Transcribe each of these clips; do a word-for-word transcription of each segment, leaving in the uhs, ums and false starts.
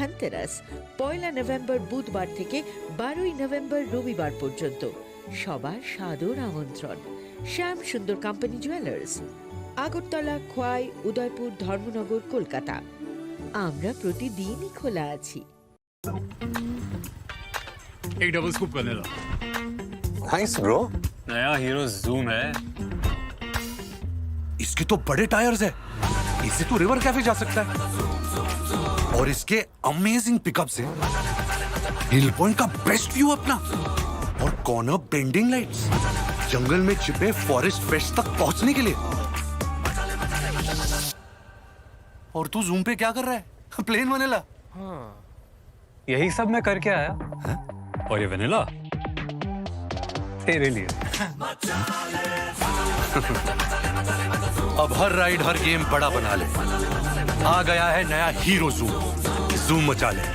ধনতেরাস, পয়লা নভেম্বর বুধবার থেকে বারোই নভেম্বর রবিবার পর্যন্ত। সবার সাদর আমন্ত্রণ। শ্যাম সুন্দর কোম্পানি জুয়েলার্স, আগরতলা, খোয়াই, উদয়পুর, ধর্মনগর, কলকাতা। আমরা প্রতিদিনই খোলা আছি। एक double scoop vanilla. Thanks, bro। नया हीरो जूम है। इसके तो बड़े टायर्स है, इससे तो रिवर कैफे जा सकता है। और इसके अमेजिंग पिकअप्स हैं, हिल पॉइंट का बेस्ट व्यू अपना, और कॉर्नर बेंडिंग लाइट्स, जंगल में छिपे फॉरेस्ट फ्रेश तक पहुंचने के लिए। और तू जूम पे क्या कर रहा है? Plain vanilla. हाँ। यही सब मैं करके आया। हैं? और ये वेनिला? तेरे लिए। अब हर राइड, हर गेम बड़ा बना ले। आ गया है नया हीरो जूम। जूम मचा ले।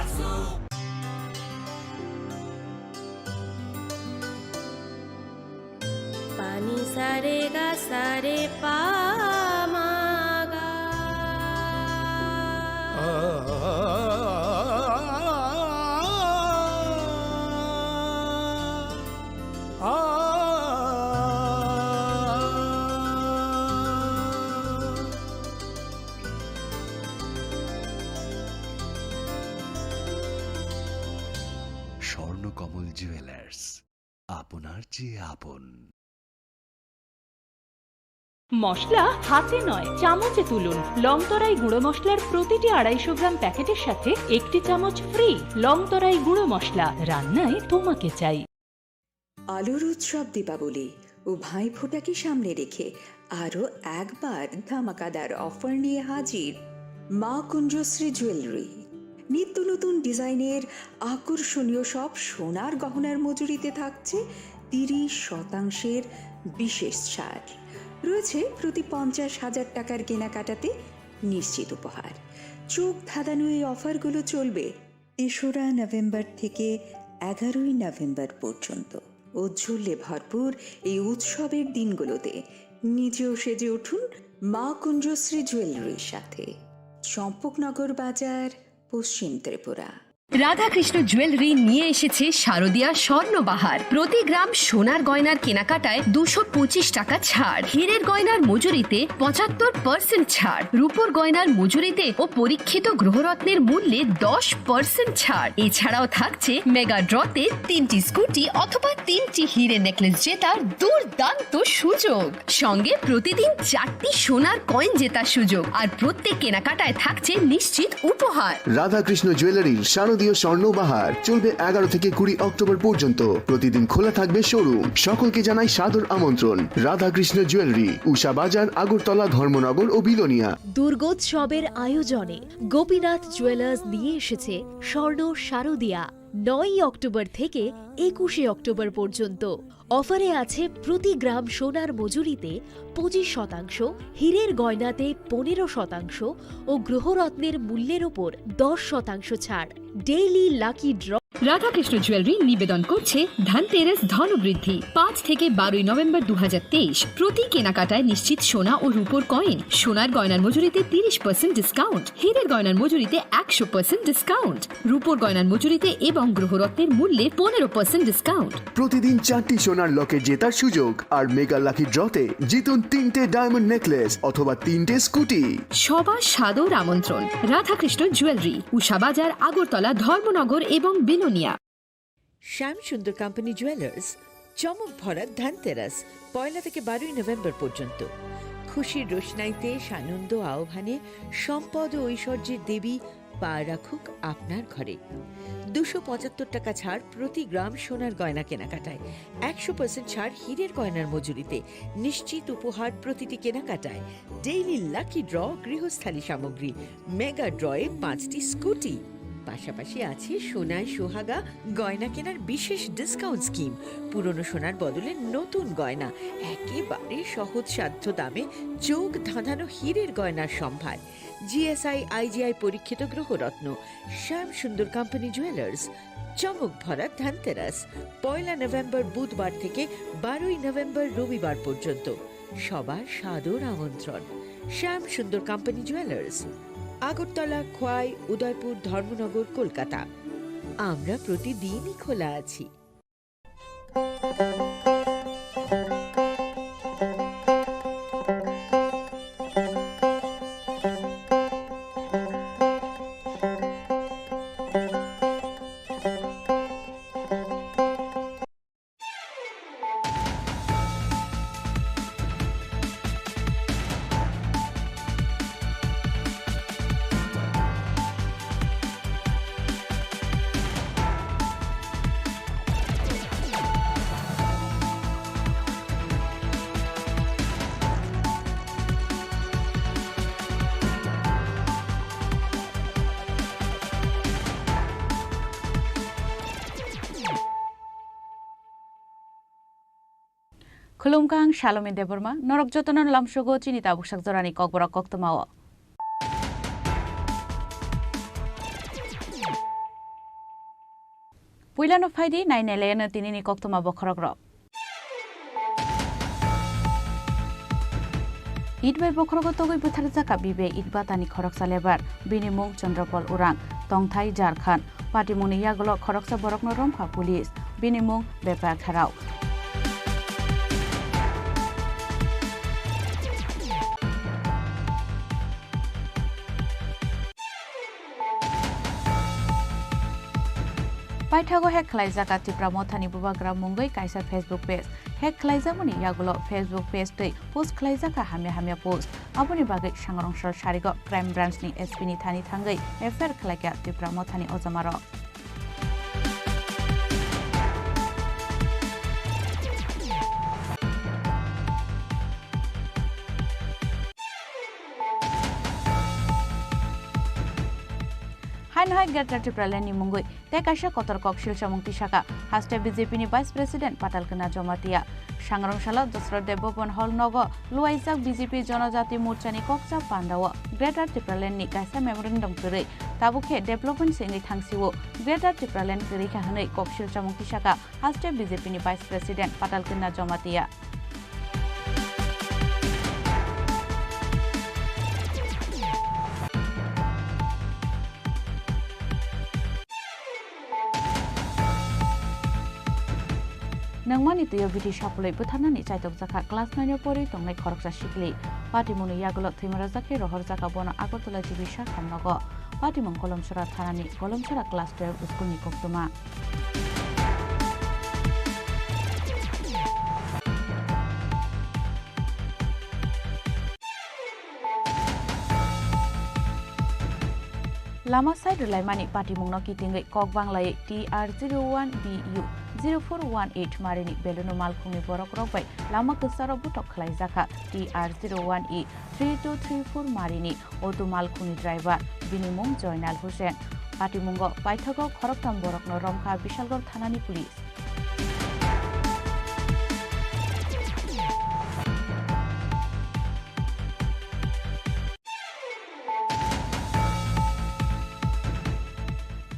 Pani sare ga sare pa ma ga. Swarnakamal Jewellers, আপনার চেয়ে আপন। মশলা হাতে নয়, চামচে তুলুন। লংতরাই গুঁড়ো মশলার প্রতিটি আড়াইশো গ্রাম প্যাকেটের সাথে একটি চামচ ফ্রি। লংতরাই গুঁড়ো মশলা, রান্নায় তোমাকে চাই। আলোর উৎসব দীপাবলি ও ভাইফোঁটাকে সামনে রেখে আরও একবার ধামাকাদার অফার নিয়ে হাজির মা কুঞ্জশ্রী জুয়েলারি। নিত্য নতুন ডিজাইনের আকর্ষণীয় সব সোনার গহনার মজুরিতে থাকছে তিরিশ শতাংশের বিশেষ ছাড়। রয়েছে প্রতি পঞ্চাশ হাজার টাকার কেনাকাটাতে নিশ্চিত উপহার। চোখ ধাঁধানো এই অফারগুলো চলবে তেসরা নভেম্বর থেকে এগারোই নভেম্বর পর্যন্ত। ঔজ্জ্বল্যে ভরপুর এই উৎসবের দিনগুলোতে নিজেও সেজে উঠুন মা কুঞ্জশ্রী জুয়েলারির সাথে। চম্পকনগর বাজার, পশ্চিম ত্রিপুরা। রাধাকৃষ্ণ জুয়েলারি নিয়ে এসেছে শারদিয়া স্বর্ণবাহার। প্রতি গ্রাম সোনার গয়নার কেনাকাটায় দুশো পঁচিশ টাকা ছাড়, হীরের গয়নার মজুরিতে পঁচাত্তর পার্সেন্ট ছাড়, রূপোর গয়নার মজুরিতে ও পরীক্ষিত গ্রহরত্নের মূল্যে দশ পার্সেন্ট ছাড়। এছাড়াও থাকছে মেগা ড্রতে তিনটি স্কুটি অথবা তিনটি হীরে নেকলেস জেতার দুর্দান্ত সুযোগ। সঙ্গে প্রতিদিন চারটি সোনার কয়েন জেতার সুযোগ, আর প্রত্যেক কেনাকাটায় থাকছে নিশ্চিত উপহার। রাধাকৃষ্ণ জুয়েলারির শারদীয় স্বর্ণ বাহার চলবে এগারো থেকে কুড়ি অক্টোবর পর্যন্ত। প্রতিদিন খোলা থাকবে শোরুম। সকলকে জানাই সাদর আমন্ত্রণ। রাধাকৃষ্ণ জুয়েলারি, উষা বাজার, আগরতলা, ধর্মনগর ও বিলোনিয়া। দুর্গোৎসবের আয়োজনে গোপীনাথ জুয়েলার্স নিয়ে এসেছে স্বর্ণ শারদিয়া। নয়ই অক্টোবর থেকে একুশে অক্টোবর পর্যন্ত। অফারে আছে প্রতি গ্রাম সোনার মজুরিতে পঁচিশ শতাংশ, হীরের গয়নাতে পনেরো শতাংশ ও গ্রহরত্নের মূল্যের ওপর দশ শতাংশ ছাড়। Daily lucky draw. Radhakrishna jewellery নিবেদন করছে ধনতেরাস ধনবৃদ্ধি, পাঁচ থেকে বারোই নভেম্বর দু হাজার তেইশ। প্রতি কেনাকাটায় নিশ্চিত সোনা ও রূপোর কয়েন, সোনার গয়নার মজুরিতে তিরিশ পার্সেন্ট ডিসকাউন্ট, হীরের গয়নার মজুরিতে একশো পার্সেন্ট ডিসকাউন্ট, রূপোর গয়নার মজুরিতে এবং গ্রহরত্নের মূল্যে পনেরো পার্সেন্ট ডিসকাউন্ট। প্রতিদিন চারটি সোনার লকেট জেতার সুযোগ, আর মেগা লাকি ড্রতে জিতুন তিনটে ডায়মন্ড নেকলেস অথবা তিনটে স্কুটি। সবার সাদর আমন্ত্রণ। রাধাকৃষ্ণ জুয়েলারি, উষা বাজার, আগরতলা, ধর্মনগর এবং বিলোনিয়া। শ্যাম সুন্দর কোম্পানি জুয়েলার্স, চমক ভরা ধনতেরাস, পয়লা থেকে বারোই নভেম্বর পর্যন্ত। খুশির রোশনাইতে সানন্দ আহ্বানে সম্পদ ও ঐশ্বর্যের দেবী পা রাখুক আপনার ঘরে। দুশো পঁচাত্তর টাকা ছাড় প্রতি গ্রাম সোনার গয়না কেনাকাটায়, একশো পার্সেন্ট ছাড় হীরের গয়নার মজুরিতে, নিশ্চিত উপহার প্রতিটি কেনাকাটায়, ডেইলি লাকি ড্র, গৃহস্থালী সামগ্রী, মেগা ড্রয়ে পাঁচটি স্কুটি। পাশাপাশি আছে সোনায় সোহাগা গয়না কেনার বিশেষ ডিসকাউন্ট স্কিম। পুরনো সোনার বদলে নতুন গয়না, একেবারে সহজসাধ্য দামে চোখ ধাঁধানো হীরের গয়নার সম্ভার। জিএসআই, আইজিআই পরীক্ষিত গ্রহরত্ন। শ্যাম সুন্দর কোম্পানি জুয়েলার্স, চমক ভরা ধনতেরাস, পয়লা নভেম্বর বুধবার থেকে বারোই নভেম্বর রবিবার পর্যন্ত। সবার সাদর আমন্ত্রণ। শ্যাম সুন্দর কোম্পানি জুয়েলার্স। আগরতলা, খোয়াই, উদয়পুর, ধর্মনগর, কলকাতা। আমরা প্রতিদিনই খোলা আছি। Khulumkha, ang Salome Debbarma, norok jotono lamsogo chini tabuksak jorani kokborok koktwmao. Puilano phaidi, nainailaino tinini koktwma bokhorokrok. It bai bokhorogo togwi butharjakha B B I it batani khoroksa lebar, bini mung Chandra Pal Urang, tongthai Jharkhand. Patimungni yagulo khoroksa borokno romkha police, bini mung Bepaya Kherao. Paithago hack khlaijak a Tipra Mothani bubagra mungwi kaisa Facebook page. Hack khlaijakmani yagulo Facebook page twi post khlaijak kha hamya hamya post. Aboni bagwi sangrong sal sarigo Crime Branch ni S P ni thani thangwi F I R khlaikha Tipra Mothani ojamarok. Haino hai Greater Tipraland ni mungwi tei kaisa kotor kok silchamung tisaka haste B J P ni Vice President Patal Kanya Jamatia. Sangrong salo Dasarath Debbarma Hall nogo luaijak B J P Jonojati Morcha ni kokcha pandao Greater Tipraland ni kaisa memorandum kwrwi, tabuk khe development se wngwi thangsio Greater Tipraland kwrwi kha hwnwi kok silchamung tisaka haste B J P ni Vice President Patal Kanya Jamatia. Nangmani twiyo bithi sapulwi butharnani chaitokjakha class nine o porwi tongnai khoroksa sikli. Patimungni yagulo thwima rwjak khe rohorjakha bono Agartala G B sakhamnogo. Patimung Kolomsora thanani Kolomsora class twelve school ni koktwma. Lama side rwlaimani patimungno kitingwi kok banglaiwi T R zero one B U zero four one eight marini Belunu malkhungni borokrok bai lama kwcharo buthok khlaijakha. T R zero one E three two three four marini auto malkhungni driver, bini mung Joinal Hussain. Patimungo paithago khoroktham borokno romkha Bishalgarh thanani police.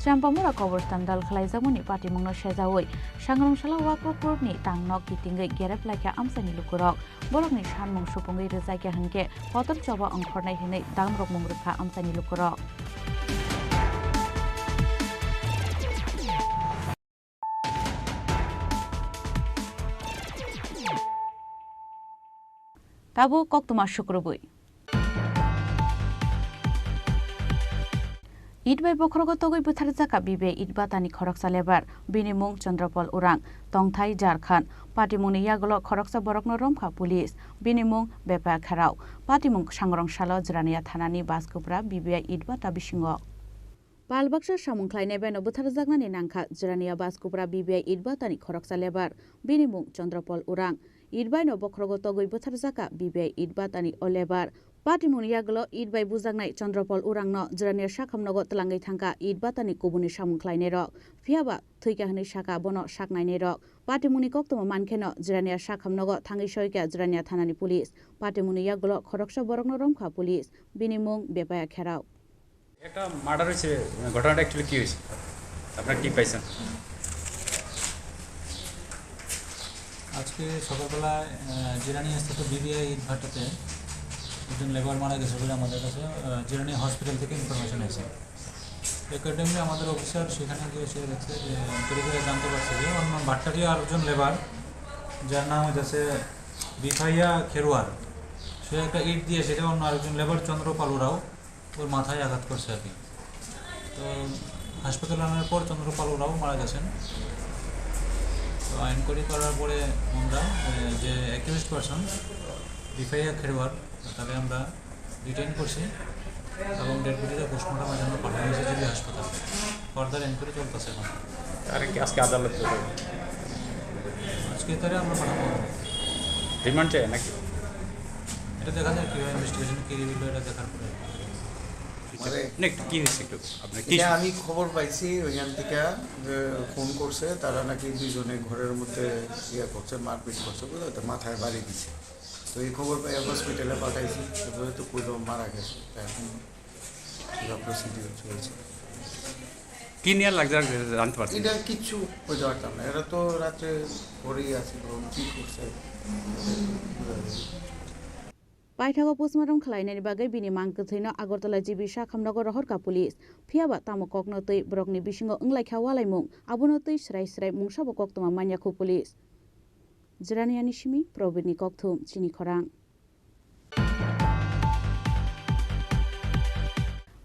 Champamura kobor standal khlaijakmani patimungno sejaui sangrong salo Wakopurni tangno kitingwi gerep laikha amchaini lukurok. Borokni sanmung supungwi rwjakya hwnkhe kotor choba ongkhornai hwnwi damrok mung rwkha amchaini lukurok. Tabuk koktwma sukrubwi. It bai bokhorogo togwi butharjakha B B I it batani khoroksa lebar, bini mung Chandra Pal Urang, tongthai Jharkhand. Patimungni yagulo khoroksa borokno romkha police, bini mung Bepaya Kherao. Patimung sangrong salo Jirania thanani Baskupra B B I it bata bisingo. Pal baksa samung khlainai baino butharjaknani nangkha Jirania Baskupra B B I it batani khoroksa lebar, bini mung Chandra Pal Urang. It baino bokhorogo togwi butharjakha B B I it batani o lebar. Patimungni yagulo it bai bujaknai Chandra Pal Urangno Jirania sakhamnogo twlangwi thangkha it batani kubuni samung khlainairok. Phiyaba thwikha hwnwi sakha bono saknainairok. Patimungni koktwma mankheno Jirania sakhamnogo thangwi soikha Jirania thanani police. Patimungni yagulo khoroksa borokno romkha police. Bini mung Bepaya Kherao. একটা মার্ডার হয়েছে, ঘটনাটা অ্যাকচুয়ালি কী হয়েছে? আপনারা কী পাইছেন? আজকে সকালবেলায়, আহ, জিরানিয়াস্থিত বিবিআই ইটভাটাতে লেবার মারা গেছে বলে আমাদের কাছে, আহ, জিরানি হসপিটাল থেকে ইনফরমেশন এসে। অ্যাকর্ডিংলি আমাদের অফিসার সেখানে গিয়ে সে দেখছে যে, এনকোয়ারি করে জানতে পারছে যে অন্য ভাট্টারিয়া আরেকজন লেবার, যার নাম হচ্ছে বিফাইয়া খেরোয়ার, সে একটা ইট দিয়ে সেটা অন্য আরেকজন লেবার চন্দ্রপাল উরাও ওর মাথায় আঘাত করছে আর কি। তো হাসপাতালে আনার পর চন্দ্রপাল উরাও মারা গেছেন। তো এনকোয়ারি করার পরে আমরা, এ, যে অ্যাকিউজড পারসন বিফাইয়া খেরোয়ার, তাকে আমরা ডিটেইন করছি এবং ডেড বডিটা পোস্টমর্টমের জন্য পাঠানো হয়েছে জিবি হাসপাতালে। ফার্দার এনকোয়ারি চলতেছে এখন। তারা কি আজকে আদালতে যাবে? আজকে তারা আমরা পাঠাবো। রিমান্ড চাই নাকি? এটা দেখা যাক কীভাবে ইনভেস্টিগেশন কী রিভিল হয়, এটা দেখার পরে। মানে না, একটু কি হয়েছে একটু? আপনার কি এটা আমি খবর পাইছি ওইখান থেকে যে ফোন করছে, তারা নাকি দুইজনে ঘরের মধ্যে ইয়ে করছে, মারপিট করছে, বুঝলে তো, মাথায় বাড়ি দিছে। তো এই খবর পাই হসপিটালে পাঠাইছি, এরপরে তো কইলো মারা গেছে। তা এখন পুরো প্রসিডিউর চলছে। কি নিয়ে লাগছে জানতে পারছেন? এটা কিচ্ছু বুঝতে পারতাম না, এরা তো রাত্রে পরেই আছে, কি করছে। Paithago postmortem khlainani bagwi bini mang kwthwino Agartala G B sakhamnogo rohorkha police. Phiyaba tamo kokno twi borokni bisingo wnglaikha walaimung, abono twi srai srai mungsabo koktwma manya khu police. Jirani ani simi Probirni kokthum chini khorang.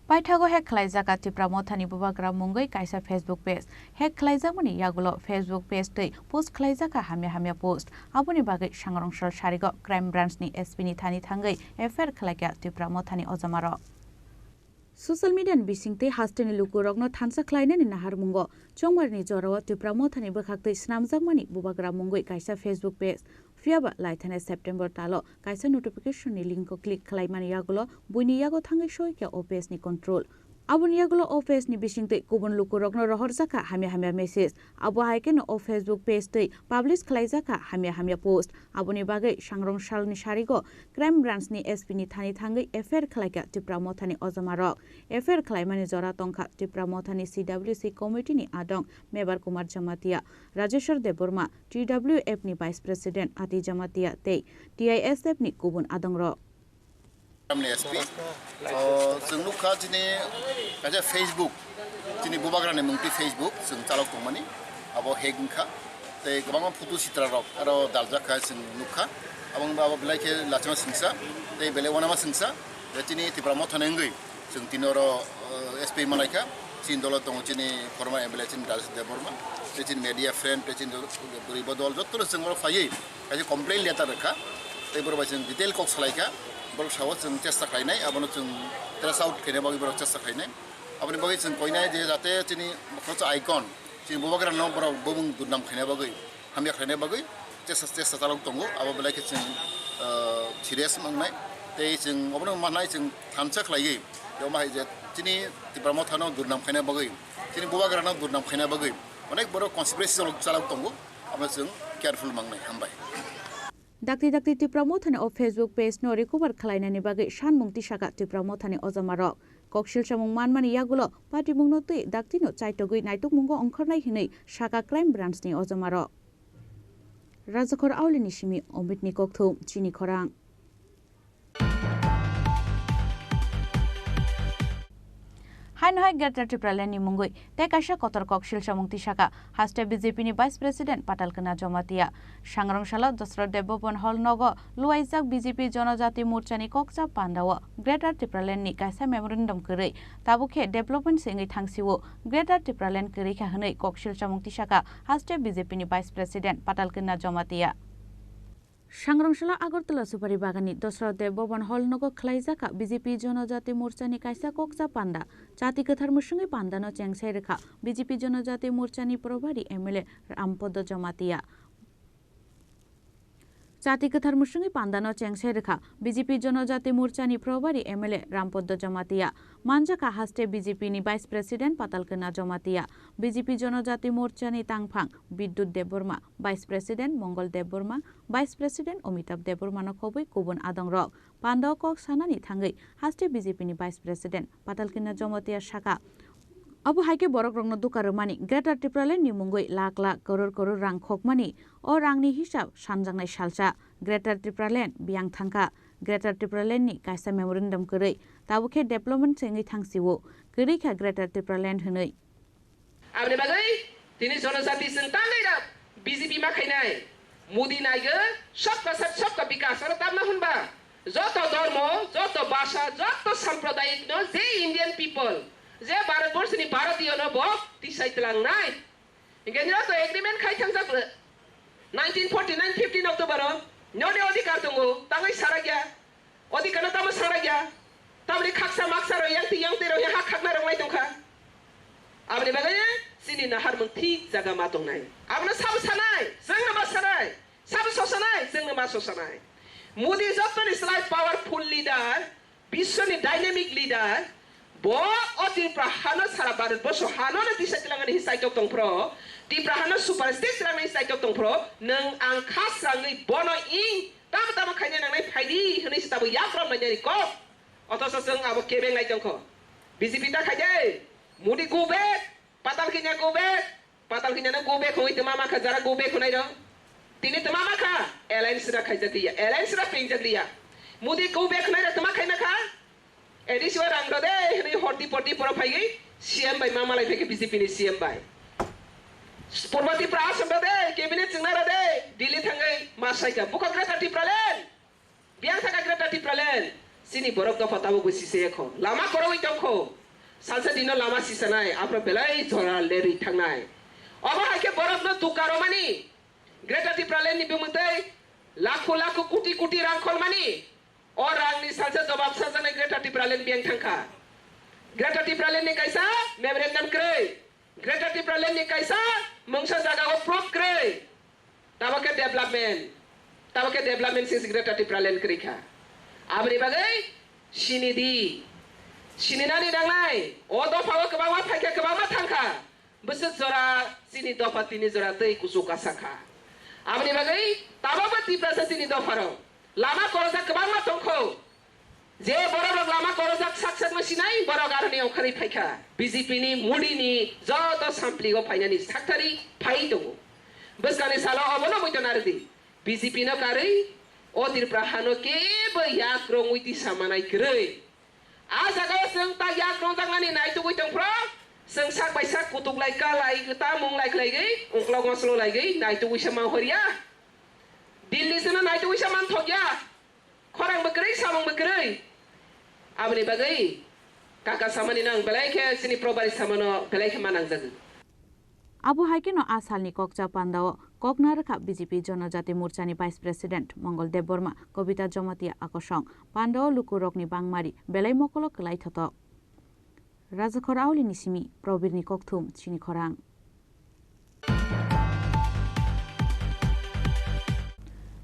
Paithago hack khlaijak Tipra Mothani bubagra mungwi kaisa Facebook page. Hack khlaijakmani yagulo Facebook page twi post khlaijakha hamya hamya post. Aboni bagwi sangrong sal sarigo Crime Branch ni S P ni thani thangwi F I R khlaikha Tipra Mothani ojamarok. Social media ni bisingtwi hasteni lukurokno thansa khlainani naharmungo Chongmarini jorao Tipra Mothani bwkhaktwi snamjakmani bubagra mungwi kaisa Facebook page. Phiyaba laithani September talo kaisa notification ni link o click khlaimani yagulo buini yago thangwi soikha o page ni control. Aboni yagulo o page ni bisingtwi kubun lukurokno rohorjakha hamya hamya message. Abo hai kheno o Facebook page twi publish khlaijakha hamya hamya post. Aboni bagwi sangrong salni sarigo Crime Branch ni S P ni thani thangwi F I R khlaikha Tipra Mothani ojamarok. F I R khlaimani jora tongkha Tipra Mothani C W C committee ni adong Mebar Kumar Jamatia, Rajeshwar Debbarma, T W F ni Vice President Ati Jamatia tei T I S F ni kubun adongrok. Tamni S P, o, chwng nukha chini kaisa Facebook, chini bubagrani mungtwi Facebook chwng chalok tongmani, abo hack wngkha. Tei kwbangma photo sitra rok aro daljak kha chwng nukha. Abo wngkha abo belai khe lachima singsa, tei belai wanama singsa, je chini Tipra Mothani wngwi chwng tini oro, o, S P manaikha, chini dolo tongo chini former M L A chini Rajesh Debbarma, tei chini media friend, tei chini bwrwi bodol jotono chwng oro phaiwi kaisa complaint letter rwkha, tei borok bai chwng detail kok salaikha, borok sao chwng chesta khlainai, abono chwng trace out khaina bagwi borok chesta khlainai, aboni bagwi chwng koinai je jate chini kocho icon, chini bubagrano borok bumung durnam khaina bagwi, hamya khlaina bagwi chesta, chesta chalok tongo, abo belai khe chwng, ah, serious mangnai, tei chwng obono manai chwng thansa khlaiwi, omo hai je chini Tipra Mothano durnam khaina bagwi, chini bubagrano durnam khaina bagwi onek borok conspiracy chalok, chalok tongo. Abo chwng careful mangnai, hambai. Dakti dakti Tipra Mothani o Facebook page no recover khlainani bagwi sanmung tisaka Tipra Mothani ojamarok. Koksil samung manmani yagulo patimungno twi daktino chaitogwi naitukmungo ongkhornai hinwi saka Crime Branch ni ojamarok. Rajakhor Aulini simi Omitni kokthum chini khorang. Haino hai Greater Tipraland ni mungwi tei kaisa kotor koksil samung tisaka haste B J P ni Vice President Patal Kanya Jamatia. Sangrong salo Dasarath Debbarma Hall nogo luaijak B J P Jonojati Morcha ni kokcha pandao Greater Tipraland ni kaisa memorandum kwrwi, tabuk khe development se wngwi thangsio, Greater Tipraland kwrwi kha hwnwi koksil samung tisaka haste B J P ni Vice President Patal Kanya Jamatia. Sangrong salo Agartala Supari Bagan ni Dasarath Debbarma Hall nogo khwlaijak kha B J P Jonojati Morcha ni kaisa kokcha panda. Jati kwthar mwswngwi panda no chengsai rwkha B J P Jonojati Morcha ni Probari M L A Rampodo Jamatia. Jati kwthar mwswngwi panda no chengsai rwkha B J P Jonojati Morcha ni Probari M L A Rampodo Jamatia. Manjakha haste B J P ni Vice President Patal Kanya Jamatia, B J P Jonojati Morcha ni tangphang Bidyut Debbarma, Vice President Mongol Debbarma, Vice President Amitabh Debbarma no khobwi kubun adongrok. Panda o kok sanani thangwi haste B J P ni Vice President Patal Kanya Jamatia sakha, abo hai khe borok rokno duka rwmani, Greater Tipraland ni mungwi lakh lakh, crore crore rang khokmani, o rang ni hisab sanjaknai salsa Greater Tipraland biyang thangkha. Greater Tipraland ni kaisa memorandum kwrwi, tabuk khe development se wngwi thang sio, kwrwi kha Greater Tipraland hwnwi. Aboni bagwi tini jonojati chwng tangwi rok B J P ma khainai. Modi naigo sabka sath sabka bikas, oro tamna hwnba joto dhormo, joto bhasha, joto sampradayik no je Indian people, je Bharat Borsh ni Bharatiyo no bo tisai tlangnai. Hinkhe nini to agreement khai thangjak le. Nineteen forty-nine fifteen October o nini odhikar tongo, tangwi sarakya. Odhikar no tamo sarakya. Tamni khaksa maksa rok yang ti yang ti rok ha khakna rok lai tongkha. Aboni bagwi chini naharmung thik jaga ma tongnai. Abono sabo sanai, chwngno ma sanai. Sabo sosanai, chwngno ma sosanai. Modi jottoni slai powerful leader, biswoni dynamic leader, bo o Tripura hano sara Bharat borsho hano no tisa tilangani hi saitok tongphro, Tripura hano superstate tilangani hi saitok tongphro, nwng ang kha srangwi bono ing tamo tamo khaina nangnai phaidi hwnwi se tabo yakrom nainani kok. Othoso chwng abo kebeng lai tongkho. B J P ta khaide, Modi go back, Patal Kanya go back, Patal Kanya no go back hwnwi tma makha, jara go back hwnai rok. Tini tma makha, alliance ra khaijak liya, alliance ra pengjak liya. Modi go back hwnai rok tma khaima kha? A D C o rang rw de hwnwi horti porti poro phaiwi C M bai ma malai phaikha B J P ni C M bai. Purba Tripura Assam rw de, cabinet chwngna rw de, Delhi thangwi ma saikha. Bukha Greater Tipraland. Biyang thaka Greater Tipraland, chini borok dopha tabuk bo siseye kho. Lama korogwi tong kho. Salsa dino lama sisanai, aphro belai jora lerwi thangnai. Obo hai khe borokno duka romani. Greater Tipraland ni bumung tei lakho lakho koti koti rang kholmani. O rangni salsa jobab sajaknai Greater Tipraland biyang thangkha. Greater Tipraland ni kaisa memorandum kwrwi. Greater Tipraland ni kaisa mungsa jaga o proof kwrwi. Tabo khe development. Tabo khe development sing Greater Tipraland kwrwi kha. Aboni bagwi sini di. Sininani nangnai. O dopha o kwbangma phaikha, kwbangma thangkha. Bwswk jora chini dopha tini jora tei kuchuk kasa kha. Aboni bagwi tabokbo Tiprasa chini dopharok lama korojak kwbangma tongkho. Je borok rok lama korojak sak sakno sinai, borok aroni ongkhorwi phaikha. B J P ni Modi ni joto sampligo phainani saktharwi phai tongo. Bwskangni salo obono muitu narwdi. B J P no karwi o Tripura hano kebo yak rwngwi tisa manai kwrwi. A jagao chwng ta yak rwngjaknani naitugwi tongphro, chwng sak bai sak kutuk lai ka lai, ta mung lai khlaigwi, ungklok ngoslo laigwi naitugwi se manhorya. Delhi seno naitugwi se manthokya. Khorang bo kwrwi, samung bo kwrwi. Aboni bagwi kaka samani no ang belai khe chini probari samano belai khe ma nangjagwi. Abo hai kheno a salni kokcha pandao kok narwkha B J P Jonojati Morchani Vice President Mongol Debbarma, Kobita Jamatia akosong. Pandao lukurokni bangmari belai mokolo kwlai thotok. Rajakhor Aulini simi Probirni kokthum chini khorang.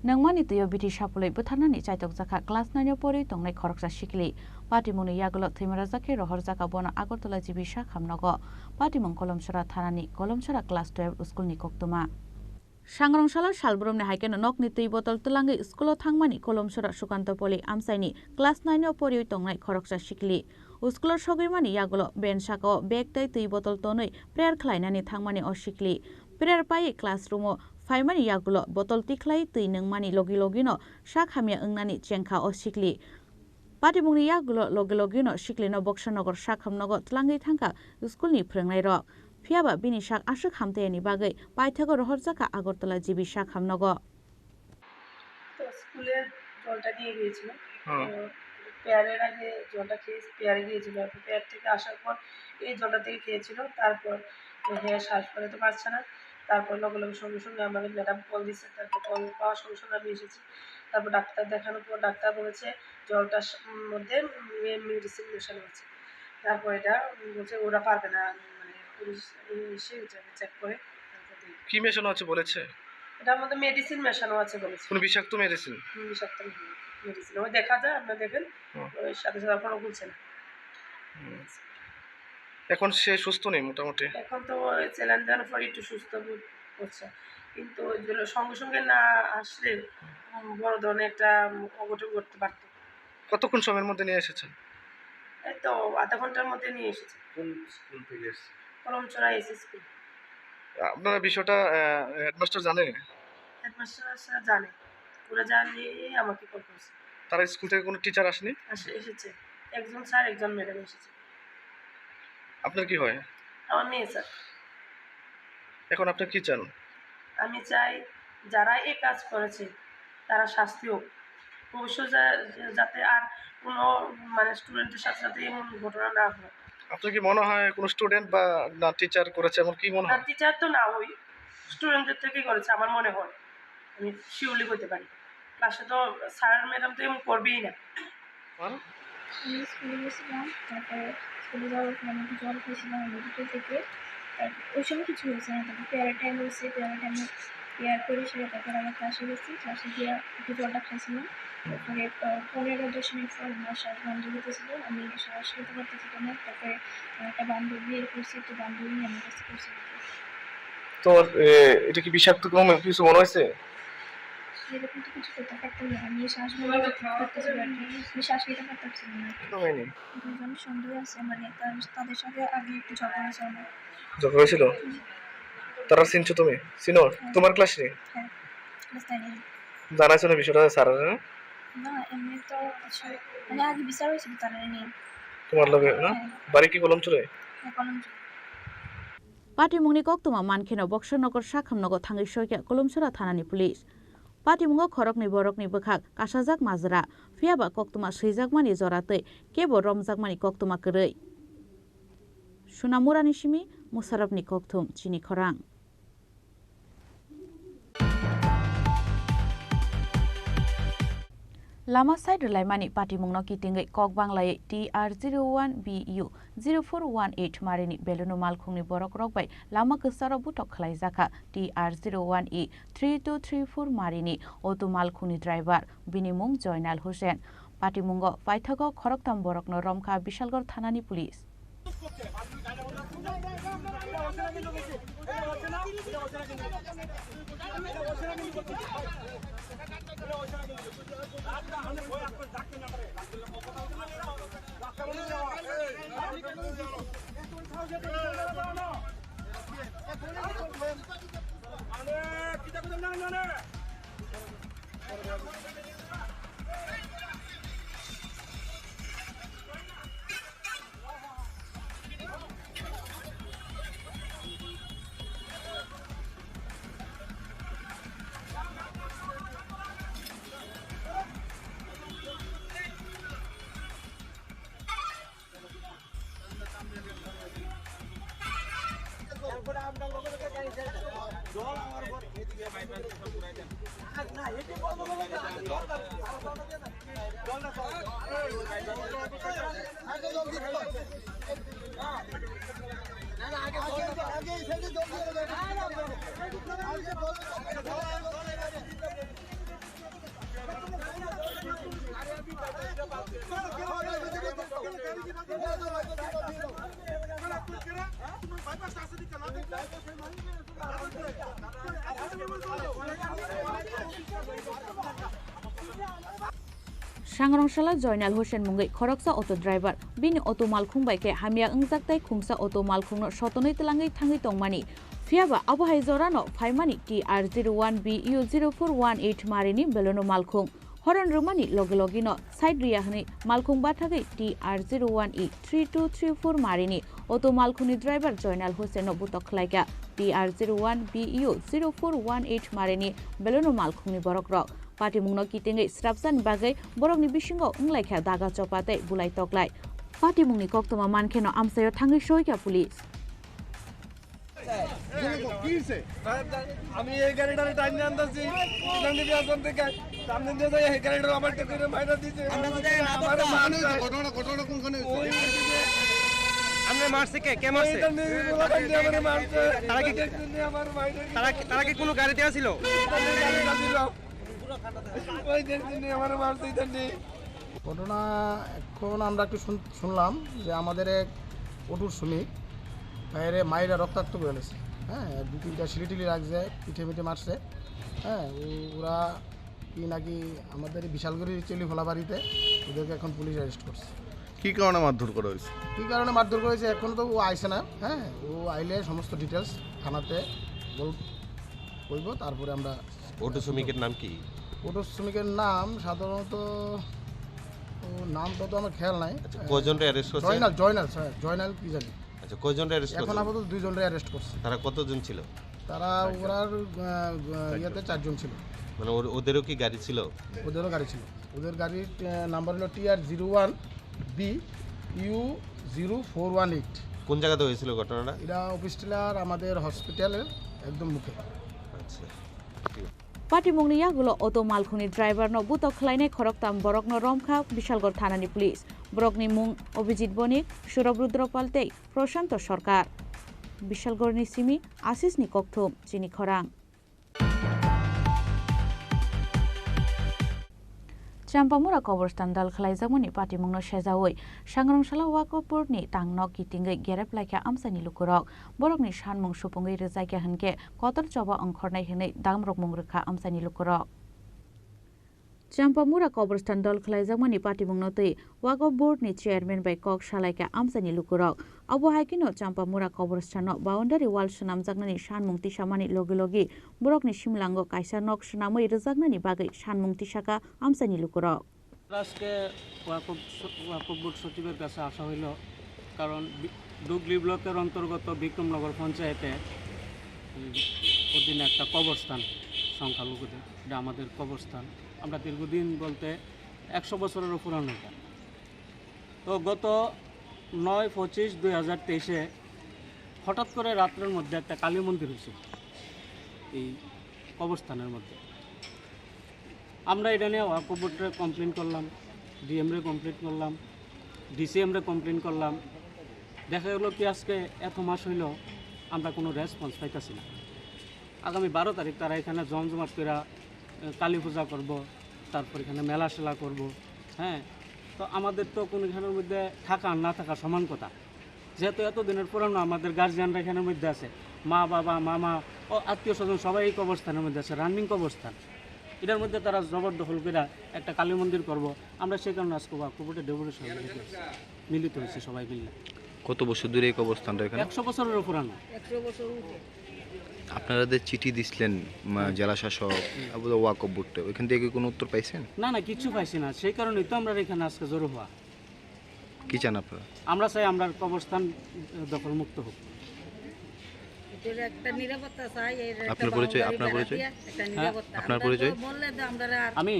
Nangmani twiyo bithi sapulwi bwtharnani chaitok jakha class nine o porwi tongnai khoroksa sikli. Patimungni yagulo thwima rwjak khe rohorjak kha bono Agartala G B sak hamnogo. Patimung Kolomsora thanani Kolomsora class twelve school ni koktwma. Sangrong salo salbrumni hai kheno nokni twi botol twlangwi school o thangmani Kolomsora Sukantopoli amchaini class nine o porwi tongnai khoroksa sikli. School o sogwi mani yagulo bench saka o bag tei twi botol tonwi prayer khlainani thangmani o sikli. Prayer paiwi classroom o phaimani yagulo botol tikhlai twi nungmani logi logino sak hamya wngnani chengkha o sikli. Patimungni yagulo logi logino siklino Boksanagar sak hamnogo twlangwi thangkha school ni phwrwngnairok. Phiyaba bini sak aswk hamtayani bagwi paithago rohorjakha Agartala G B sak hamnogo. তো স্কুলে জলটা দিয়ে গিয়েছিল। হুম। তো পেয়ারের আগে জলটা খেয়ে পেয়ারে গিয়েছিল। তো পেয়ার থেকে আসার পর এই জলটা থেকে খেয়েছিল। তারপর হ্যাঁ, শ্বাস ফেলতে পারছে না। তারপর লগে লগে সঙ্গে সঙ্গে আমাদের ম্যাডাম কল দিচ্ছে। তারপর কল পাওয়ার সঙ্গে সঙ্গে আমি এসেছি। তারপর ডাক্তার দেখানোর পর ডাক্তার বলেছে জলটার স-, মধ্যে মে-, মেডিসিন মেশানো আছে। তারপর এটা বলছে ওরা পারবে না, মানে পুলিশ এসে চেক করে তারপর দেখবে। কি মেশানো আছে বলেছে? এটার মধ্যে মেডিসিন মেশানো আছে বলেছে। কোনো বিষাক্ত মেডিসিন? হুম, বিষাক্ত মেডিসিন। ওই দেখা যায়, আপনারা দেখেন, হুম। ওই সাথে সাথে এখনো খুলছে না। হুম। এখন সে সুস্থ নেই মোটামুটি? এখন তো ওই স্যালাইন দেওয়ার পর একটু সুস্থ বোধ করছে, কিন্তু ওই জন্য সঙ্গে সঙ্গে না আসলে, উম, বড় ধরনের একটা, উম, অঘটন ঘটতে পারতো। কতক্ষণ সময়ের মধ্যে নিয়ে এসেছেন? এই তো আধা ঘন্টার মধ্যে নিয়ে এসেছে। কোন স্কুল থেকে এসেছে? Kalamchaura S S school. আপনারা বিষয়টা, আহ, হেডমাস্টার জানে? হেডমাস্টার স্যার জানে, ওরা জানিয়ে আমাকে কল করেছে। তারা স্কুল থেকে কোনো টিচার আসেনি? আসে, এসেছে। একজন স্যার, একজন ম্যাডাম এসেছে। আপনার কি হয়? আমার মেয়ে স্যার। এখন আপনি কি চান? আমি চাই যারা এই কাজ করেছে তারা শাস্তি হোক, ভবিষ্যতে যা-, যাতে আর কোনো মানে স্টুডেন্টের সাথে সাথে এমন ঘটনা না হয়। আপনার কি মনে হয় কোনো স্টুডেন্ট বা না টিচার করেছে, এমন কি মনে না, হয়? টিচার তো না, ওই স্টুডেন্টদের থেকেই করেছে আমার মনে হয়, আমি শিওরলি বলতে পারি। ক্লাসে তো স্যার ম্যাডাম তো এমন করবেই না। বল। আমি স্কুলে গেছিলাম, তারপরে স্কুলে যাওয়ার পর আমি একটু জল খেয়েছিলাম মেডিকেল থেকে। তারপর ওই সময় কিছু হয়েছে না, তারপর প্রেয়ার টাইম হয়েছে, প্রেয়ার টাইমে প্রেয়ার করে সেরে তারপর আমার ক্লাসে গেছি, ক্লাসে গিয়ে একটু জলটা খাইছিলাম। তারপরে আহ, পনেরো দশ মিনিট পর আমার শ্বাস বন্ধ হইতেছিল, আমি শ্বাস নিতে পারতেছিলাম না। তারপরে আমার একটা বান্ধবী এ করছে, একটু বান্ধবী নিয়ে আমার কাছে করছে। তোমার এ, এটা কি বিষাক্ত কোনো কিছু মনে হয়েছে? সেরকম তো কিছু করতে পারতাম না, আমি শ্বাস বন্ধ করতে পারতেছি না আর কি, আমি শ্বাস নিতে পারতেছি না। তো হয়নি। দুজন সন্দেহ আছে, মানে তার, তাদের সাথে আগে একটু ঝগড়া হয়েছে আমার। ঝগড়া হয়েছিল? তারা চিনছো তুমি? চিনো? হ্যাঁ। তোমার ক্লাস নি? হ্যাঁ, ক্লাস নাইনে। জানাইছো না বিষয়টা স্যারের? না, এমনি তো কিছু, মানে আগে বিচার হয়েছিল তারা নিয়ে। তোমার লগে না? হ্যাঁ। বাড়ি কি কলমচুরে? হ্যাঁ, কলমচুরে। Patimungni koktwma mankheno Boksarnagar sakhamnogo thangwi soikha Kolomsora thanani police. Patimungo khoroknwi borokni bwkhak kasajak majra, phiyaba koktwma swijakmani jora tei kebo romjakmani koktwma kwrwi. Sunamurani simi Musarapni kokthum chini khorang. Lama side rwlaimani patimungno kitingwi kok banglaiwi T R zero one B U zero four one eight marini Belunu malkhungni borokrok bai lama kwcharo butok khlaijakha. T R zero one E three two three four marini auto malkhungni driver, bini mung Joinal Hussain. Patimungo paithago khoroktham borokno romkha Bishalgarh thanani police. Sangrongsala Joinal Hussain mungwi khoroksa auto driver bini auto malkhung bai khe hamya wngjak tei khungsa auto malkhungno sotonwi twlangwi thangwi tongmani. Phiyaba abo hai jorano phaimani T R zero one B U zero four one eight marini Belunu malkhung. Horon rwmani loge logino side riya hwnwi malkhung bathagwi T R zero one E three two three four marini auto malkhungni driver Joinal Hussainno butok khlaikha. T R zero one B U zero four one eight marini Belunu malkhungni borokrok. Patimungno kitingwi srapsani bagwi borokni bisingo wnglaikha daga chopa tei bulai toklai. Patimungni koktwma mankheno amchaio thangwi soikha police. আমি এই গাড়িটারে টাইনে আনতেছি, এখান থেকে আসাম থেকে, সামনে দিয়ে যাই, এই গাড়িটার ওভারটেক করে মাইরা দিছে। আমরা তো জানি না, আমারে তো মারছে। ঘটনা, ঘটনা কোনখানে হয়েছে? ওই দিকে আমরা মারছে কে? কে মারছে? ওই টাইনে ওরা টাইনে আমারে মারছে। তারা কি, ওই টাইনে আমার মাইরা তারা কি, তারা কি কোনো গাড়িতে আসিল? ওই টাইনে গাড়িতে আসিল। ওই টাইনে আমারে মারছে, এই টাইনে। ঘটনা এখন আমরা একটু শুন-, শুনলাম যে আমাদের এক অটোর শ্রমিক বাইরে মাইরা রক্তাক্ত করে ফেলেছে। হ্যাঁ, দু তিনটা সিঁড়ি টিড়ি লাগছে, পিঠে মিঠে মারছে। হ্যাঁ, ও-, ওরা কি নাকি আমাদের এই বিশালগড়ি চেলিভোলা বাড়িতে, ওদেরকে এখন পুলিশ অ্যারেস্ট করছে। কি কারণে মারধর করা হয়েছে? কি কারণে মারধর করেছে এখন তো ও আইছে না। হ্যাঁ, ও আইলে সমস্ত ডিটেলস থানাতে বল-, বলবো, তারপরে আমরা অটো শ্রমিকের নাম কি? অটো শ্রমিকের নাম সাধারণত তো নামটা তো আমার খেয়াল নাই। আচ্ছা, কয়জনরে অ্যারেস্ট করছে? জয়নাল, জয়নাল স্যার, জয়নাল কি জানি। আচ্ছা, কয়জনরে অ্যারেস্ট এখন করছে? আপাতত দুইজনরে অ্যারেস্ট করছে। তারা কতজন ছিল? তারা ওরার, আহ, আহ, ইয়েতে চারজন ছিল। মানে ওর-, ওদেরও কি গাড়ি ছিল? ওদেরও গাড়ি ছিল। ওদের গাড়ির, আহ, নাম্বার হলো T R zero one B U zero four one eight। কোন জায়গাতে হয়েছিল ঘটনাটা? এটা অফিস টিলার আমাদের হসপিটালের একদম মুখে। আচ্ছা, ঠিক আছে। Patimungni yagulo auto malkhungni driver no butok khlainai khoroktam borokno romkha Bishalgarh thanani police. Borokni mung Abhijit Bonik, Surab Rudra Pal tei Prashanto Sarkar. Bishalgarhni simi Asisni kokthum chini khorang. Champamura Koborstan dol khlaijakmani patimungno sejaui, Sangrong salo Wakopurni tangno kitingwi gerep laikha amchaini lukurok. Borokni sanmung supungwi rwjakya hwnkhe kotor choba ongkhornai hwnwi damrokmung rwkha amchaini lukurok. Champamura Koborstan dol khlaijakmani patimungno twi Waqf Board ni chairman bai kok salaikha amchaini lukurok. Obo hai kheno Champamura Koborstan no boundary wall swnamjaknani sanmung tisamani logi logi borokni simlango kaisa nok swnamwi rwjaknani bagwi sanmung tisakha amchaini lukurok. আজকে ওয়াকফ স-, ওয়াকফ বোর্ড সচিবের কাছে আসা হইল, কারণ বি-, ডুগলি ব্লকের অন্তর্গত বিক্রমনগর পঞ্চায়েতে, উম, অধীনে একটা কবরস্থান সংখ্যালঘুদের, এটা আমাদের কবরস্থান। আমরা দীর্ঘদিন বলতে একশো বছরেরও পুরানো এটা। তো গত নয় পঁচিশ দুই হাজার তেইশে হঠাৎ করে রাত্রের মধ্যে একটা কালী মন্দির হয়েছে এই কবরস্থানের মধ্যে। আমরা এটা নিয়ে ওয়াকফ বোর্ডে কমপ্লেন করলাম, ডিএম রে কমপ্লেন করলাম, ডিসিএম রে কমপ্লেন করলাম। দেখা গেল কি, আজকে এত মাস হইল আমরা কোনো রেসপন্স পাইতাছি না। আগামী বারো তারিখ তারা এখানে জমজমাট করে, আহ, কালী পূজা করব, তারপর এখানে মেলা সেলা করব। হ্যাঁ, তো আমাদের তো কোনো এখানের মধ্যে থাকা আর না থাকা সমান কথা। যেহেতু এতদিনের পুরানো আমাদের গার্জিয়ানরা এখানের মধ্যে আছে, মা, বাবা, মামা, ও আত্মীয় স্বজন সবাই এই কবরস্থানের মধ্যে আছে, রানিং কবরস্থান। এটার মধ্যে তারা জবরদখল করে একটা কালী মন্দির করব, আমরা সেই কারণে আজকে ওয়াকফ বোর্ডে ডেপুটেশন মিলিত হয়েছি সবাই মিলে। কত বছর ধরে এই কবরস্থানটা এখানে? একশো বছরেরও পুরানো। আপনারা যে চিঠি দিছিলেন, মা, হুম। জেলা শাসক, হুম। আবু ওয়াকফ বোর্ডে, ওইখান থেকে কোনো উত্তর পাইছেন? না, না, কিচ্ছু পাইছি না, সেই কারণেই তো আমরা এখানে আজকে জড়ো হওয়া। কি চান আপনারা? আমরা চাই আমরা কবরস্থান, আহ, দখলমুক্ত হোক। এটার একটা নিরাপত্তা চাই, এর একটা আপনার পরিচয়, boundary আপনার বেড়া পরিচয়? দিয়া একটা হ্যাঁ? নিরাপত্তা। আপনার আমরা তো পরিচয়? বললে তো আমরা আর আমি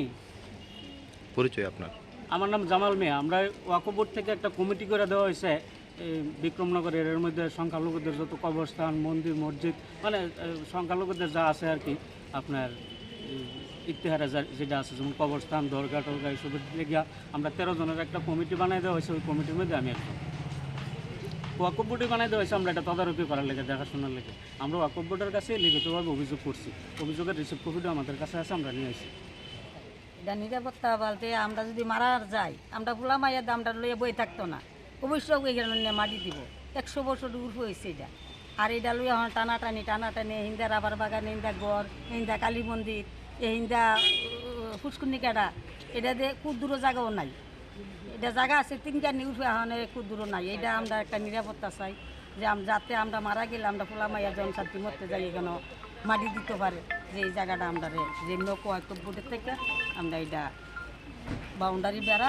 পরিচয় আপনার? আমার নাম জামাল মিয়া। আমরা ওয়াকফ বোর্ড থেকে একটা কমিটি করে দেওয়া হয়েছে, এই বিক্রমনগর এরিয়ার মধ্যে সংখ্যালঘুদের যত কবরস্থান, মন্দির, মসজিদ, মানে, এ, সংখ্যালঘুদের যা আছে আর কি, আপনার, এই ইতিহারে যা-, যেটা আছে, যেমন কবরস্থান, দরগা টরগা, এইসবের দিকে গিয়া আমরা তেরো জনের একটা কমিটি বানাই দেওয়া হয়েছে, ওই কমিটির মধ্যে আমি একজন। ওয়াকফ বোর্ডে বানাই দেওয়া হয়েছে, আমরা এটা তদারকি করার লেগে, দেখাশোনার লেগে। আমরা ওয়াকফ বোর্ডের কাছে লিখিতভাবে অভিযোগ করছি, অভিযোগের রিসিভ কপিটা আমাদের কাছে আছে, আমরা নিয়ে আসি। এটা নিরাপত্তা বলতে আমরা যদি মারা যাই, আমরা পোলা মাইয়া তো আমরা লইয়া বই থাকতো না, অবশ্যই ওই কারণে মাটি দিব। একশো বছর উর্ফ হয়েছে এটা। আর এটা লইয়া এখন টানাটানি, টানাটানি, হিন্দা রাবার বাগান, হিন্দা ঘর, হিন্দা কালী মন্দির, এ হিন্দা, উম, ফুসকুনি কাটা, এটা দিয়ে কুদ্দুরও জায়গাও নাই। এটা জায়গা আছে তিন কানি উর্ফে, এখন কুদ্দুরও নাই। এটা আমরা একটা নিরাপত্তা চাই। যে আম-, যাতে আমরা মারা গেলে আমরা পোলা মাইয়া জন শান্তি মরতে যাই, এখানে মাটি দিতে পারে, যে এই জায়গাটা আমরা রে-, যে নৌকা হয়তো বোর্ডের থেকে আমরা এটা বাউন্ডারি বেড়া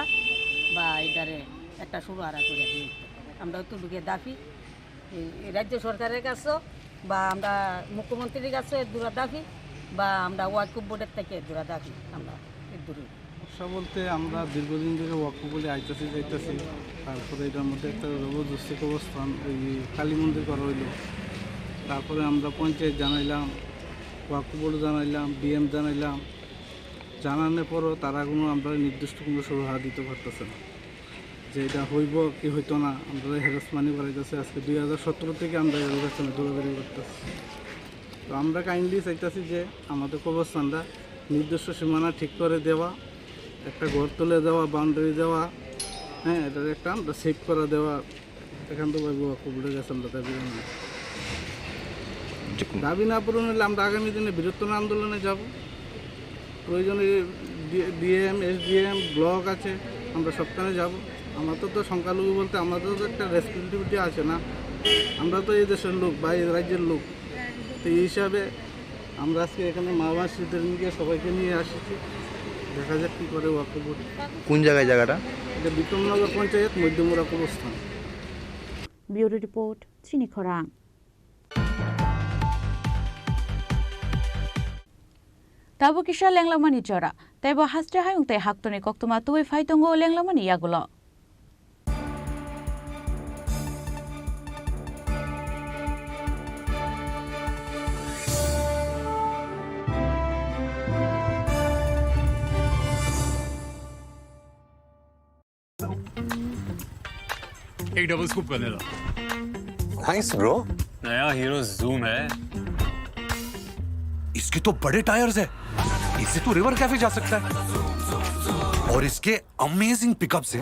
বা এটারে একটা সুরাহারা করে দিই। আমরা অতটুকু দাবি, এই, এই রাজ্য সরকারের কাছেও বা আমরা মুখ্যমন্ত্রীর কাছে দূরা দাবি বা আমরা ওয়াকফ বোর্ডের থেকে দূরা দাবি আমরা এর দূরে। সমস্যা বলতে আমরা দীর্ঘদিন ধরে ওয়াকফ বলে আইতাছি যাইতাছি, তারপরে এটার মধ্যে একটা জবরদস্তি অবস্থান, ওই কালী মন্দির করা হইলো। তারপরে আমরা পঞ্চায়েত জানাইলাম, ওয়াকফ বোর্ড জানাইলাম, ডিএম জানাইলাম, জানানোর পরও তারা কোনো আমরা নির্দিষ্ট কোনো সুরাহা দিতে পারতেছে না যে এটা হইব কি হইতো না। আমরা হ্যারাসমেন্টই করাইতেছে, আজকে দুই হাজার সতেরো থেকে আমরা এর কাছে দৌড়াদৌড়ি করতেছি। তো আমরা কাইন্ডলি চাইতেছি যে আমাদের কবরস্থানটা নির্দিষ্ট সীমানা ঠিক করে দেওয়া, একটা ঘর তুলে দেওয়া, বাউন্ডারি দেওয়া, হ্যাঁ, এটার একটা আমরা সেভ করে দেওয়া, এখান থেকে ওয়াকফ বোর্ডের কাছে আমরা দাবি জানাই। যে কোনো দাবি না পূরণ হলে আমরা আগামী দিনে বৃহত্তর আন্দোলনে যাব। প্রয়োজনে ডি-, ডিএম, এসডিএম, ব্লক আছে, আমরা সবখানে যাব। আমাদের তো সংখ্যালঘু বলতে আমাদের তো একটা রেসপন্সিবিলিটি আছে না, আমরা তো এই দেশের লোক বা এই রাজ্যের লোক। তো এই হিসাবে আমরা আজকে এখানে মা বাবা স্মৃতির নিয়ে সবাইকে নিয়ে আসছি। দেখা যাক কি করে ওয়াকফ বোর্ড। কোন জায়গায় জায়গাটা? এটা বিক্রমনগর পঞ্চায়েত, মধ্যমুড়া কবরস্থান। Bureau report, Chini Khorang. Tabuk kisa lenglamani jora, tei bo haste hayung tei haktorni koktwma tubui phai tongo lenglamani yagulo. एक double scoop vanilla. Thanks, bro. नया हीरो जूम है। इसके तो बड़े टायर्स है, इससे तो रिवर कैफे जा सकता है। और इसके अमेजिंग पिकअप से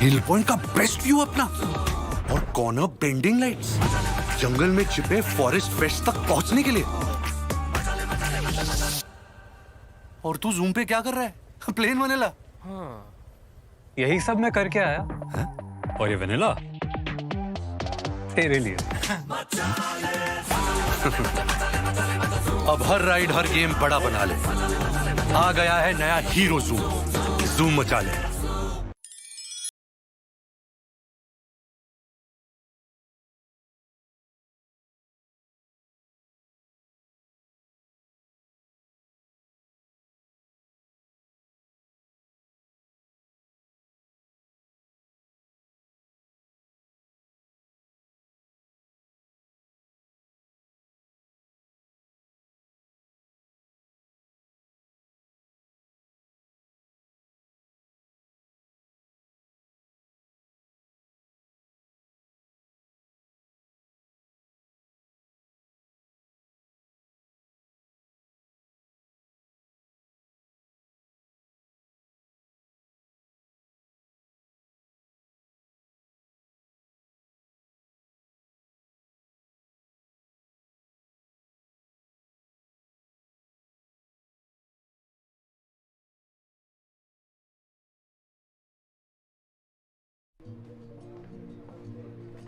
हिल पॉइंट का बेस्ट व्यू अपना और कॉर्नर बेंडिंग लाइट्स, जंगल में छिपे फॉरेस्ट फ्रेश तक पहुंचने के लिए। और तू जूम पे क्या कर रहा है? Plain vanilla. हाँ। यही सब मैं करके आया। हैं? और ये वेनिला तेरे लिए। अब हर राइड, हर गेम बड़ा बना ले। आ गया है नया हीरो जूम। जूम मचा ले।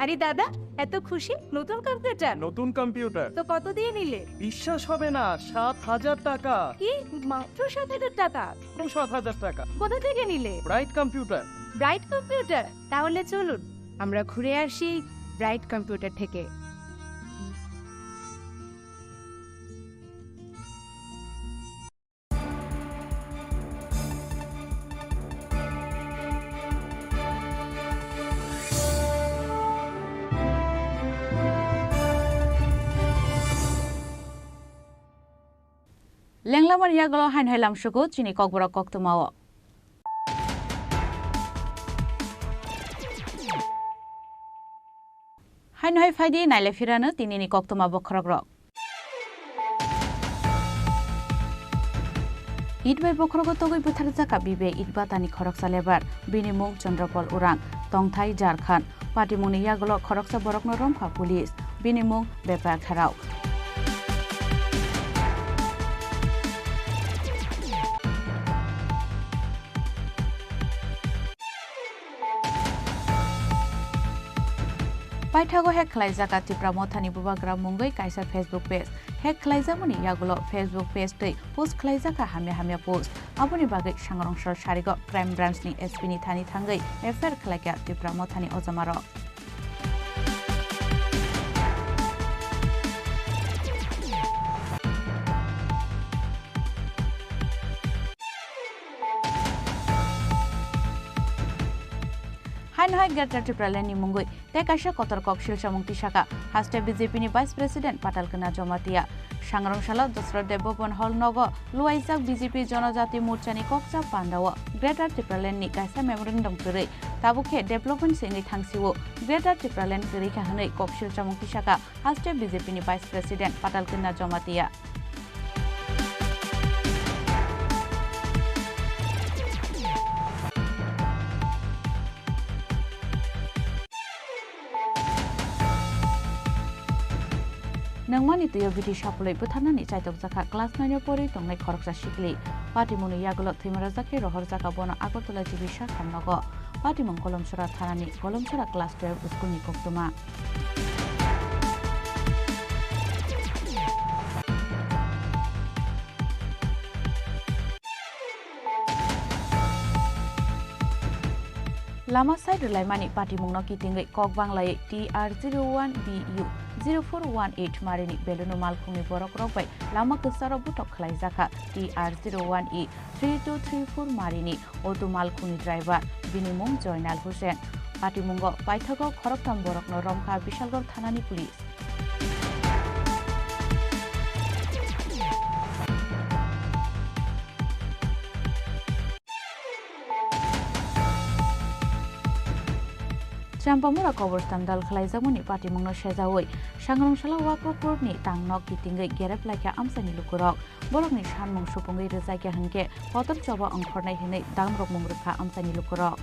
আরে দাদা, এত খুশি? নতুন কম্পিউটার? নতুন কম্পিউটার। তো কত দিয়ে নিলে? বিশ্বাস হবে না, সাত হাজার টাকা। কি? মাত্র সাত হাজার টাকা? সাত হাজার টাকা। কোথা থেকে নিলে? Bright computer. Bright computer? তাহলে চলুন, আমরা ঘুরে আসি ব্রাইট কম্পিউটার থেকে। Lenglamani yagulo haino hai lamsugo chini kokborok koktwmao. Haino hai phaidi naile phirano tinini koktwma bokhorokrok. It bai bokhorogo togwi butharjakha B B I it batani khoroksa lebar, bini mung Chandropal Urang, tongthai Jharkhand. Patimungni yagulo khoroksa borokno romkha police, bini mung Bepar Kherao. Paithago hack khlaijak a Tipra Mothani bubagra mungwi kaisa Facebook page. Hack khlaijakmani yagulo Facebook page twi post khlaijak kha hamya hamya post. Aboni bagwi sangrong sal sarigo Crime Branch ni S P ni thani thangwi F I R khlaikha Tipra Mothani ojamarok. Haino hai Greater Tipraland ni mungwi tei kaisa kotor kok silsamung tisakha haste B J P ni Vice President Patal Kanya Jamatia. Sangrong salo Dasarath Deb Bhaban Hall nogo luaijak B J P Jonojati Morcha ni kokcha pandao Greater Tipraland ni kaisa memorandum kwrwi tabuk khe development se wngwi thangsio Greater Tipraland kwrwi kha hwnwi kok silsamung tisakha haste B J P ni Vice President Patal Kanya Jamatia. Nangmani twiyo biti sapulwi butharnani chaitokjakha class nine o porwi tongnai khoroksa sikli. Patimungni yagulo thwimarajakhe rohorjakha bono Agartala G B sakha nogo. Patimung Kolomsora thanani Kolomsora class twelve school ni koktwma. Lama side rwlaimani patimungno kitingwi kok banglaiwi T R zero one B U zero four one eight marini Belunu malkhungni borokrok bai lama kwcharo butok khlaijakha. T R zero one E three two three four marini auto malkhungni driver, bini mung Joinal Hussain. Patimungo paithago khoroktham borokno romkha Bishalgarh thanani police. Champamura koborstan dal khlaijakmani patimungno sejaui Sangrong salo Wakopurni tangno kitingwi gerep laikha amchaini lukurok. Borokni sanmung supungwi rwjakya hinkhe kotor choba ongkhornai hinwi damrokmung rwkha amchaini lukurok.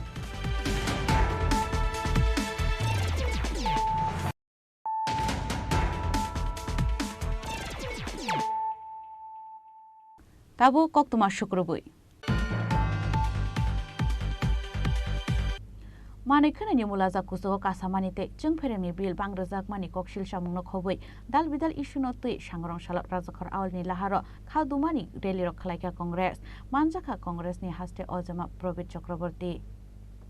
Tabuk koktwma sukrubwi. Manwi khwnani mulajak kuchugo kasamani tei chwngpherengni bill bang rwjakmani koksil samungno khobwi dal bidal issue no twi Sangrong salo Rajakhor Aulni laharo kha dumani rally rok khlaikha Congress. Manjakha Congress ni haste ojama Probit Chakraborty.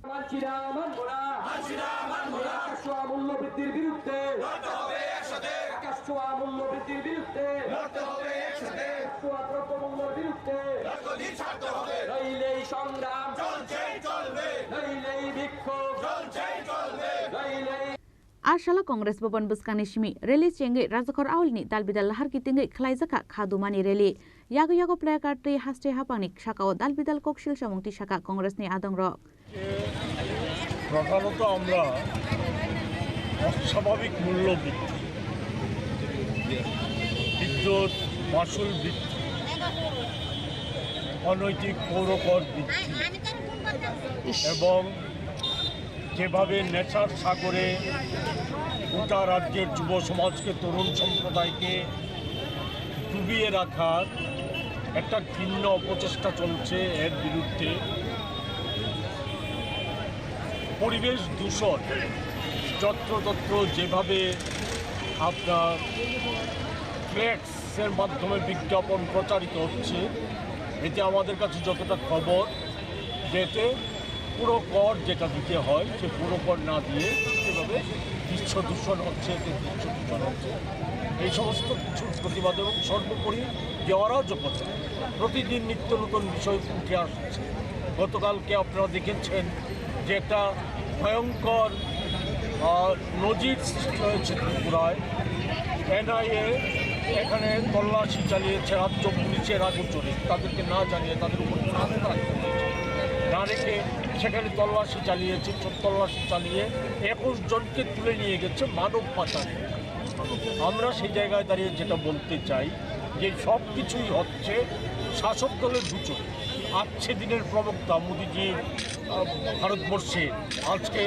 মানছি না, মানব না। মানছি না, মানব না। কাঁচা মূল্য বৃদ্ধির বিরুদ্ধে। লড়তে হবে একসাথে। কাঁচা মূল্য বৃদ্ধির বিরুদ্ধে। লড়তে হবে একসাথে। কাঁচা দ্রব্যমূল্যের বিরুদ্ধে। লড়তে ছাড়তে হবে। নইলে এই সংগ্রাম। চলছেই চলবে। নইলে এই বিক্ষোভ। চলছেই চলবে। নইলে এই A salo Congress Bhavan bwskangni simi rally chengwi Rajakhor Aulni dalbidal lahar kitingwi khlaijakha kha dumani rally. Yago yago placard twi haste hapangni sakao dalbidal koksil samung tisakha Congressni adongrok. প্রধানত আমরা অস্বাভাবিক মূল্য বৃদ্ধি, বিদ্যুৎ মাশুল বৃদ্ধি, অনৈতিক পৌর কর বৃদ্ধি এবং যেভাবে নেশার সাগরে গোটা রাজ্যের যুব সমাজকে, তরুণ সম্প্রদায়কে ডুবিয়ে রাখার একটা ঘৃণ্য অপচেষ্টা চলছে, এর বিরুদ্ধে পরিবেশ দূষণ, যত্রতত্র যেভাবে আপনার ফ্লেক্সের মাধ্যমে বিজ্ঞাপন প্রচারিত হচ্ছে, এতে আমাদের কাছে যতটা খবর, যে এতে পুরো কর যেটা দিতে হয়, সে পুরো কর না দিয়ে যেভাবে দৃশ্য দূষণ হচ্ছে, যে দৃশ্য দূষণ হচ্ছে, এই সমস্ত কিছুর প্রতিবাদ এবং সর্বোপরি যে অরাজকতা, প্রতিদিন নিত্য নতুন বিষয় উঠে আসছে। গতকালকে আপনারা দেখেছেন যে একটা ভয়ঙ্কর, আহ, নজির সৃষ্টি হয়েছে ত্রিপুরায়। এনআইএ এখানে তল্লাশি চালিয়েছে রাজ্য পুলিশের আগোচরে, তাদেরকে না জানিয়ে তাদের উপর আস্থা না রেখে সেখানে তল্লাশি চালিয়েছে, তল্লাশি চালিয়ে একুশ জনকে তুলে নিয়ে গেছে মানব পাচারে। আমরা সেই জায়গায় দাঁড়িয়ে যেটা বলতে চাই যে সব কিছুই হচ্ছে শাসক দলের গুজব। আজকে দিনের প্রবক্তা মোদিজি, আহ, ভারতবর্ষে আজকে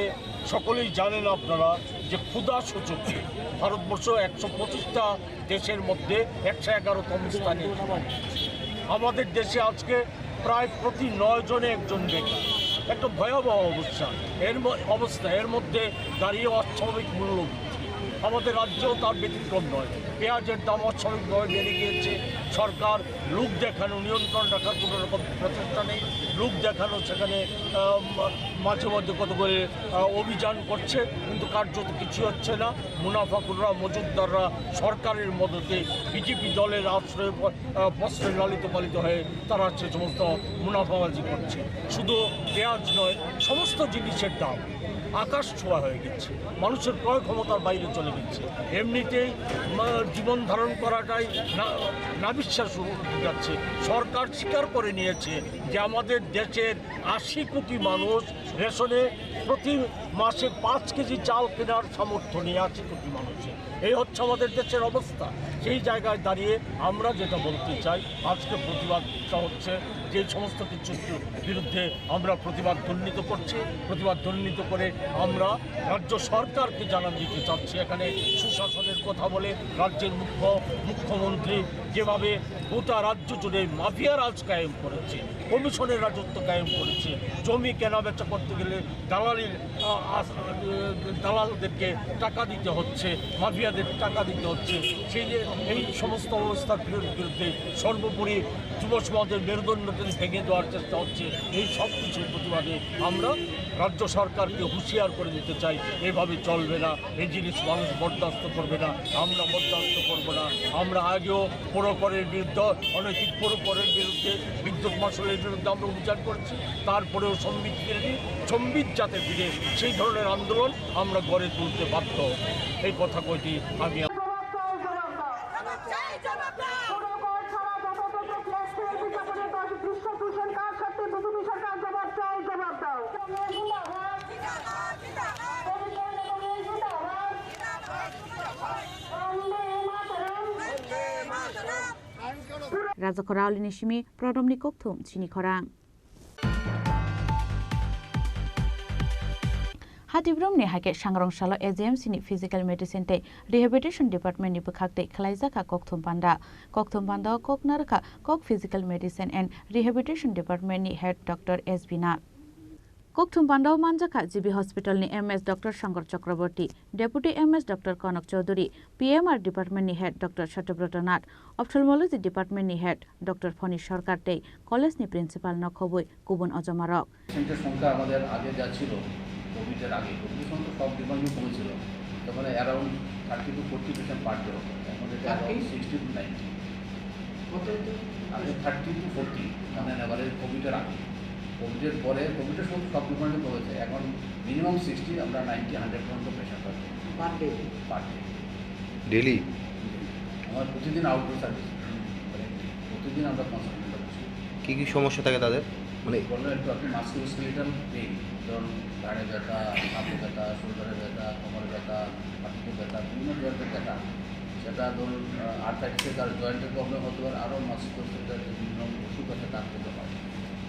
সকলেই জানেন আপনারা যে ক্ষুধা সূচকে ভারতবর্ষ একশো পঁচিশটা দেশের মধ্যে একশো এগারোতম স্থানে। আমাদের দেশে আজকে প্রায় প্রতি নয় জনে একজন বেকার। একটা ভয়াবহ অবস্থা। এর ম-, অবস্থা, এর মধ্যে দাঁড়িয়ে অস্বাভাবিক মূল্য বৃদ্ধি। আমাদের রাজ্যও তার ব্যতিক্রম নয়। পেঁয়াজের দাম অস্বাভাবিকভাবে বেড়ে গিয়েছে। সরকার লোক দেখানো, নিয়ন্ত্রণ রাখার কোনো রকম প্রচেষ্টা নেই। লোক দেখানো, সেখানে, আহ, মা-, মাঝে মধ্যে কত করে, আহ, অভিযান করছে, কিন্তু কার্যত কিছু হচ্ছে না। মুনাফাখোররা, মজুতদাররা সরকারের মদতে বিজেপি দলের আশ্রয়ে প-, আহ, প্রশ্রয়ে লালিত পালিত হয়ে তারা সে সমস্ত মুনাফাবাজি করছে। শুধু পেঁয়াজ নয়, সমস্ত জিনিসের দাম আকাশ ছোঁয়া হয়ে গেছে, মানুষের ক্রয় ক্ষমতার বাইরে চলে গেছে। এমনিতেই, মা, জীবন ধারণ করাটাই না, নাভিশ্বাস হয়ে যাচ্ছে। সরকার স্বীকার করে নিয়েছে যে আমাদের দেশের আশি কোটি মানুষ রেশনে প্রতি মাসে পাঁচ কেজি চাল কেনার সামর্থ্য নেই আশি কোটি মানুষের। এই হচ্ছে আমাদের দেশের অবস্থা। সেই জায়গায় দাঁড়িয়ে আমরা যেটা বলতে চাই, আজকে প্রতিবাদটা হচ্ছে যে সমস্ত কিছুর বিরুদ্ধে আমরা প্রতিবাদ ধ্বনিত করছি। প্রতিবাদ ধ্বনিত করে আমরা রাজ্য সরকারকে জানান দিতে চাচ্ছি, এখানে সুশাসনের কথা বলে রাজ্যের মুখ্য, মুখ্যমন্ত্রী যেভাবে গোটা রাজ্য জুড়ে মাফিয়া রাজ কায়েম করেছে, কমিশনের রাজত্ব কায়েম করেছে, জমি কেনা বেচা করতে গেলে দালালির, আ, আ, দালালদেরকে টাকা দিতে হচ্ছে, মাফিয়াদের টাকা দিতে হচ্ছে। সেই যে এই সমস্ত অবস্থার বিরু-, বিরুদ্ধে সর্বোপরি যুব সমাজের মেরুদণ্ডকে ভেঙে দেওয়ার চেষ্টা হচ্ছে। এই সব কিছুর প্রতিবাদে আমরা রাজ্য সরকারকে হুঁশিয়ার করে দিতে চাই, এভাবে চলবে না, এই জিনিস মানুষ বরদাস্ত করবে না, আমরা বরদাস্ত করব না। আমরা আগেও পরপরের বিরুদ্ধে, অনৈতিক পরপরের বিরুদ্ধে, বিদ্যুৎ মাশুলের বিরুদ্ধে আমরা অভিযান করেছি, তারপরেও সম্বিত ফিরেনি। সম্বিত যাতে ফিরে, সেই ধরনের আন্দোলন আমরা গড়ে তুলতে বাধ্য। এই কথা কইটি আমি Rajakhor Auli ni simi Prodom ni kokthum chini khorang. Hatibrumni hai khe Sangrong salo A G M C ni Physical Medicine tei Rehabilitation Department ni bwkhak tei khwlaijak kha kokthum panda. Kokthum panda o kok narwkha kok Physical Medicine and Rehabilitation Department ni Head Doctor S B Nath. Kokthum panda o manjak kha G B Hospital ni M S Doctor Shankar Chakraborty, Deputy M S Doctor Kanak Chaudhury, P M R Department ni Head Doctor Satyabrata Nath, Ophthalmology Department ni Head Doctor Phoni Sarkar tei college ni principal no khobwi kubun ojomarok. Patient এর সংখ্যা আমাদের আগে যা ছিল কোভিড এর আগে, কোভিড এর সময় তো সব ডিপার্টমেন্ট কমেছিল, তখন around thirty to forty patient per day হতো, এখন এটা অ্যারাউন্ড সিক্সটি টু নাইনটি। আগে থার্টি টু ফোর্টি, মানে অ্যাভারেজ কোভিড এর আগে। কোভিড এর পরে, কোভিড এর সময় তো সব ডিপার্টমেন্ট কমেছে, এখন মিনিমাম সিক্সটি, আমরা নাইনটি, হান্ড্রেড পর্যন্ত পেশেন্ট পাচ্ছি per day. Per day. Daily? আমার প্রতিদিন আউটডোর সার্ভিস, প্রতিদিন আমরা কনসালটেন্ট করছি। কি কি সমস্যা থাকে তাদের? মানে বললাম একটু আপনি মাস্কুলোস্কেলিটাল পেইন, ধরুন ঘাড়ে ব্যথা, হাতে ব্যথা, শোল্ডারে ব্যথা, কোমরে ব্যথা, হাঁটুতে ব্যথা, বিভিন্ন জয়েন্টের ব্যথা। সেটা ধরুন আর্থাইটিসের কারণে জয়েন্টের প্রবলেম হতে পারে, আরও মাস্কুলোস্কেলিটাল যে বিভিন্ন অসুখ আছে তার থেকে হয়।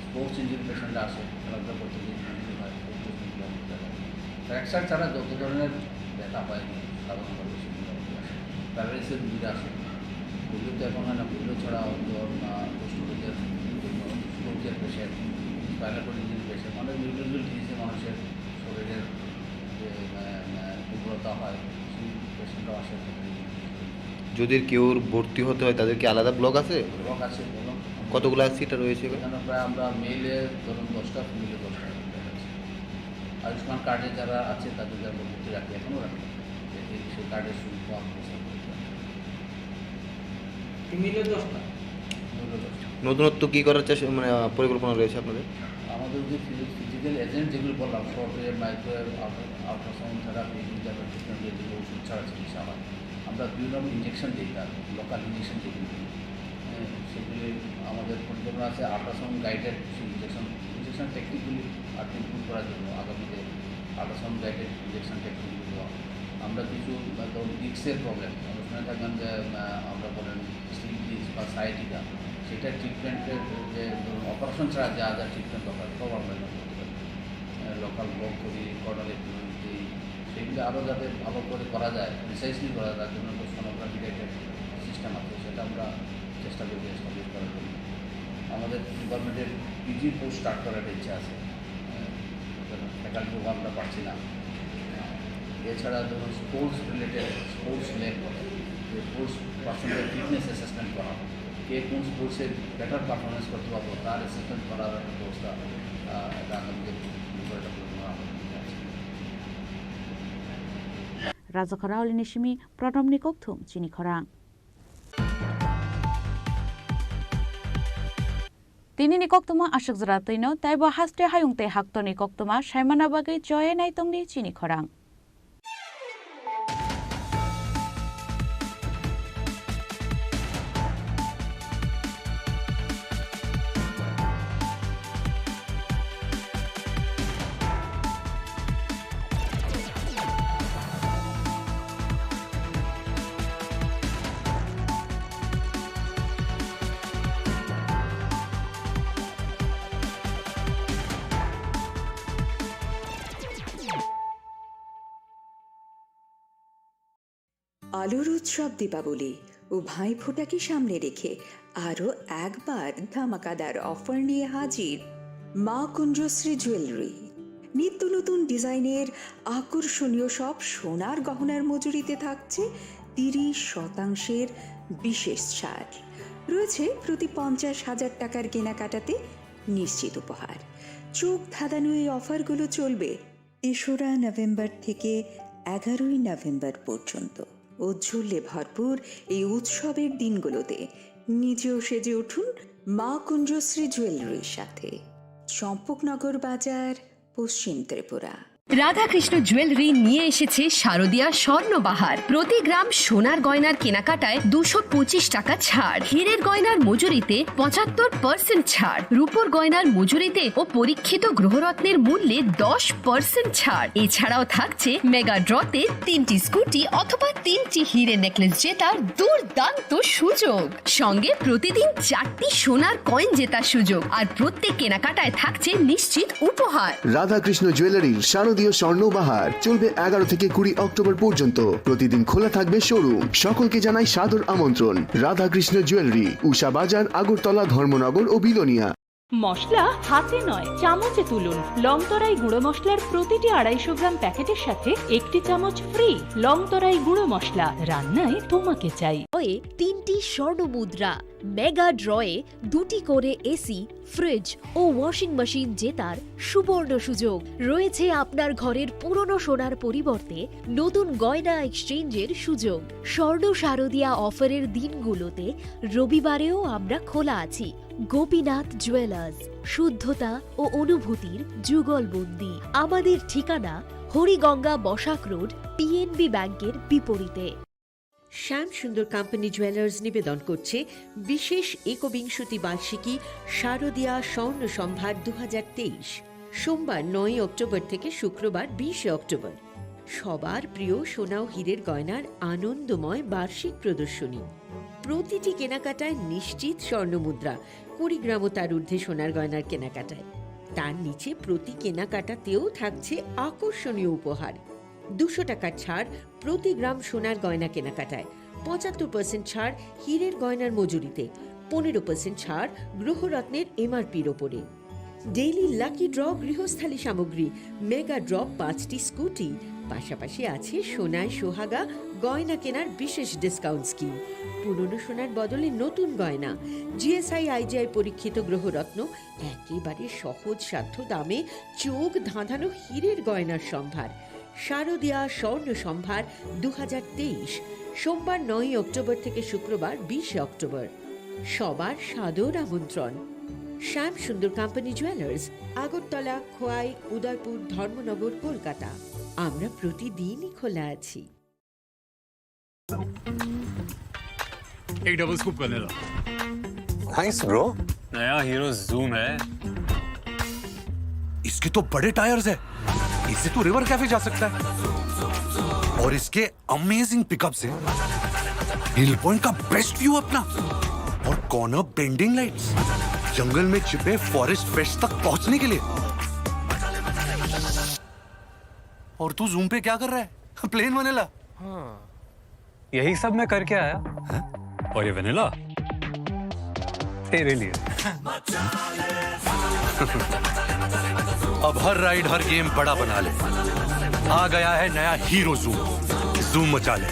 স্পোর্টস ইঞ্জুরি পেশেন্ট আসে, খেলাধুলা করতে গিয়ে ইঞ্জুরি হয়, ফুটবল খেলা করতে হয়। ফ্র্যাকচার ছাড়া যত ধরনের ব্যথা হয় সাধারণভাবে সেগুলো আমাদের আসে। প্যারালাইসিসের রুগীরা আসে, রুগীর তো এখন হয় না, রুগীও ছাড়া হয়তো পোস্ট রোগীদের জন্য স্ট্রোকের patient, spinal cord injury patient, অনেক নিউরোলজিক্যাল ডিজিজে মানুষের শরীরের যে মানে, মানে, দুর্বলতা হয় সেই পেশেন্টরাও আসে। যদি কেউর ভর্তি হতে হয় তাদের কি আলাদা ব্লক আছে? ব্লক আছে, ব্লক কতগুলো সিট রয়েছে এবার? এখানে প্রায় আমরা মেলে ধরুন দশটা, ফিমেলে দশটা। আয়ুষ্মান কার্ডে যারা আছে তাদের আমরা ভর্তি রাখি, এখনও রাখি। যদি সেই কার্ডের সুবিধা অবস্থা করে ফিমেলে দশটা। মেলে দশটা। নতুনত্ব কি করার চেষ্টা মানে আহ, পরিকল্পনা রয়েছে আপনাদের? আমাদের যে ফিজিক্যাল এজেন্ট যেগুলো বললাম, short wave, microwave, ultrasound therapy, internet technology, যেগুলো ওষুধ ছাড়া চিকিৎসা হয়, আমরা দুই নম্বর ইঞ্জেকশন দিই, তার লোকাল ইঞ্জেকশন যেগুলো দিই, হ্যাঁ, সেগুলি আমাদের পরিকল্পনা আছে আল্ট্রাসাউন্ড গাইডেড কিছু ইঞ্জেকশন, ইঞ্জেকশন টেকনিকগুলি আর ইমপ্রুভ করার জন্য আগামীতে আল্ট্রাসাউন্ড গাইডেড ইঞ্জেকশন টেকনিকগুলি দেওয়া। আমরা কিছু, আহ, ধরুন ডিস্কের প্রবলেম, আমরা শুনে থাকবেন যে আহ, আমরা বলেন স্লিপ ডিস্ক বা সায়াটিকা, সেটা ট্রিটমেন্টের যে ধরুন অপারেশন ছাড়া যা যা ট্রিটমেন্ট দরকার সব আমরা এখানে করতে পারি। লোকাল ব্লক করি, কর্নাল ইমপ্লিমেন্ট দিই, সেগুলো আরও যাতে ভালো করে করা যায়, প্রিসাইজলি করা যায়, তার জন্য তো সোনোগ্রাফির একটা সিস্টেম আছে, সেটা আমরা চেষ্টা করছি এস্টাবলিশ করার জন্য। আমাদের ডিপার্টমেন্টের পিজি পোস্ট স্টার্ট করার একটা ইচ্ছা আছে, ফ্যাকাল্টি অভাব আমরা পাচ্ছি না। এছাড়া ধরুন স্পোর্টস রিলেটেড, স্পোর্টস লেগ, যে স্পোর্টস পার্সনদের ফিটনেস অ্যাসেসমেন্ট করা, কে কোন স্পোর্টসে বেটার পারফরমেন্স করতে পারবো, তার অ্যাসেসমেন্ট করার একটা ব্যবস্থা, আহ, এটা আগামী দিনে শুরু করে একটা পরিকল্পনা আমাদের মধ্যে আছে। Rajakhor Auli ni simi Prodom ni kokthum chini khorang. Tini ni koktwma aswk jora twino, tei bo haste hayung tei haktorni koktwma saimana bagwi choye naitongdi chini khorang. আলোর উৎসব দীপাবলি ও ভাইফোঁটাকে সামনে রেখে আরও একবার ধামাকাদার অফার নিয়ে হাজির মা কুঞ্জশ্রী জুয়েলারি। নিত্য নতুন ডিজাইনের আকর্ষণীয় সব সোনার গহনার মজুরিতে থাকছে তিরিশ শতাংশের বিশেষ ছাড়। রয়েছে প্রতি পঞ্চাশ হাজার টাকার কেনাকাটাতে নিশ্চিত উপহার। চোখ ধাঁধানো এই অফারগুলো চলবে তেসরা নভেম্বর থেকে এগারোই নভেম্বর পর্যন্ত। ঔজ্জ্বল্যে ভরপুর এই উৎসবের দিনগুলোতে নিজেও সেজে উঠুন মা কুঞ্জশ্রী জুয়েলারির সাথে। চম্পকনগর বাজার, পশ্চিম ত্রিপুরা। রাধাকৃষ্ণ জুয়েলারি নিয়ে এসেছে শারদিয়া স্বর্ণবাহার। প্রতি গ্রাম সোনার গয়নার কেনাকাটায় দুশো পঁচিশ টাকা ছাড়, হীরের গয়নার মজুরিতে পঁচাত্তর পার্সেন্ট ছাড়, রূপোর গয়নার মজুরিতে ও পরীক্ষিত গ্রহরত্নের মূল্যে দশ পার্সেন্ট ছাড়। এছাড়াও থাকছে মেগা ড্রতে তিনটি স্কুটি অথবা তিনটি হীরে নেকলেস জেতার দুর্দান্ত সুযোগ। সঙ্গে প্রতিদিন চারটি সোনার কয়েন জেতার সুযোগ, আর প্রত্যেক কেনাকাটায় থাকছে নিশ্চিত উপহার। রাধাকৃষ্ণ জুয়েলারির শারদীয় স্বর্ণ বাহার চলবে এগারো থেকে কুড়ি অক্টোবর পর্যন্ত। প্রতিদিন খোলা থাকবে শোরুম। সকলকে জানাই সাদর আমন্ত্রণ। রাধাকৃষ্ণ জুয়েলারি, উষা বাজার, আগরতলা, ধর্মনগর ও বিলোনিয়া। মশলা হাতে নয়, চামচে তুলুন। লংতরাই গুঁড়ো মশলার প্রতিটি আড়াইশো গ্রাম প্যাকেটের সাথে একটি চামচ ফ্রি। লংতরাই গুঁড়ো মশলা, রান্নায় তোমাকে চাই। ড্রয়ে তিনটি স্বর্ণ মুদ্রা, মেগা ড্রয়ে দুটি করে এসি, ফ্রিজ ও ওয়াশিং মেশিন জেতার সুবর্ণ সুযোগ। রয়েছে আপনার ঘরের পুরনো সোনার পরিবর্তে নতুন গয়না এক্সচেঞ্জের সুযোগ। স্বর্ণ শারদিয়া অফারের দিনগুলোতে রবিবারেও আমরা খোলা আছি। গোপীনাথ জুয়েলার্স, শুদ্ধতা ও অনুভূতির যুগলবন্দি। আমাদের ঠিকানা হরিগঙ্গা বসাক রোড, পিএনবি ব্যাংকের বিপরীতে। শ্যাম সুন্দর কোম্পানি জুয়েলার্স নিবেদন করছে বিশেষ একবিংশতি বার্ষিকী শারদিয়া স্বর্ণ সম্ভার দু হাজার তেইশ, সোমবার নয়ই অক্টোবর থেকে শুক্রবার বিশে অক্টোবর। সবার প্রিয় সোনা ও হীরের গয়নার আনন্দময় বার্ষিক প্রদর্শনী। প্রতিটি কেনাকাটায় নিশ্চিত স্বর্ণ মুদ্রা, কুড়ি গ্রাম ও তার ঊর্ধ্বে সোনার গয়নার কেনাকাটায়। তার নিচে প্রতি কেনাকাটাতেও থাকছে আকর্ষণীয় উপহার। দুশো টাকার ছাড় প্রতি গ্রাম সোনার গয়না কেনাকাটায়, পঁচাত্তর পার্সেন্ট ছাড় হীরের গয়নার মজুরিতে, পনেরো পার্সেন্ট ছাড় গ্রহরত্নের এমআরপির ওপরে। ডেইলি লাকি ড্র গৃহস্থালী সামগ্রী, মেগা ড্র পাঁচটি স্কুটি, পাশাপাশি আছে সোনায় সোহাগা গয়না কেনার বিশেষ ডিসকাউন্ট স্কিম। পুরনো সোনার বদলে নতুন গয়না, জিএসআই আইজিআই পরীক্ষিত গ্রহরত্ন, একেবারে সহজসাধ্য দামে চোখ ধাঁধানো হীরের গয়নার সম্ভার। শারদিয়া স্বর্ণ সম্ভার দু হাজার তেইশ, সোমবার নয়ই অক্টোবর থেকে শুক্রবার বিশে অক্টোবর। সবার সাদর আমন্ত্রণ। শ্যাম সুন্দর কোম্পানি জুয়েলার্স, আগরতলা, খোয়াই, উদয়পুর, ধর্মনগর, কলকাতা। আমরা প্রতিদিনই খোলা আছি। एक double scoop vanilla. Nice, bro। नया हीरो जूम है। इसके तो बड़े टायर्स है, इससे तो रिवर कैफे जा सकता है। और इसके अमेजिंग पिकअप से हिल पॉइंट का बेस्ट व्यू अपना और कॉर्नर बेंडिंग लाइट्स, जंगल में छिपे फॉरेस्ट फ्रेश तक पहुंचने के लिए। और तू जूम पे क्या कर रहा है? Plain vanilla. हाँ, यही सब मैं करके आया। हैं? और ये वेनिला तेरे लिए। अब हर राइड, हर गेम बड़ा बना ले। आ गया है नया हीरो जूम। जूम मचा ले।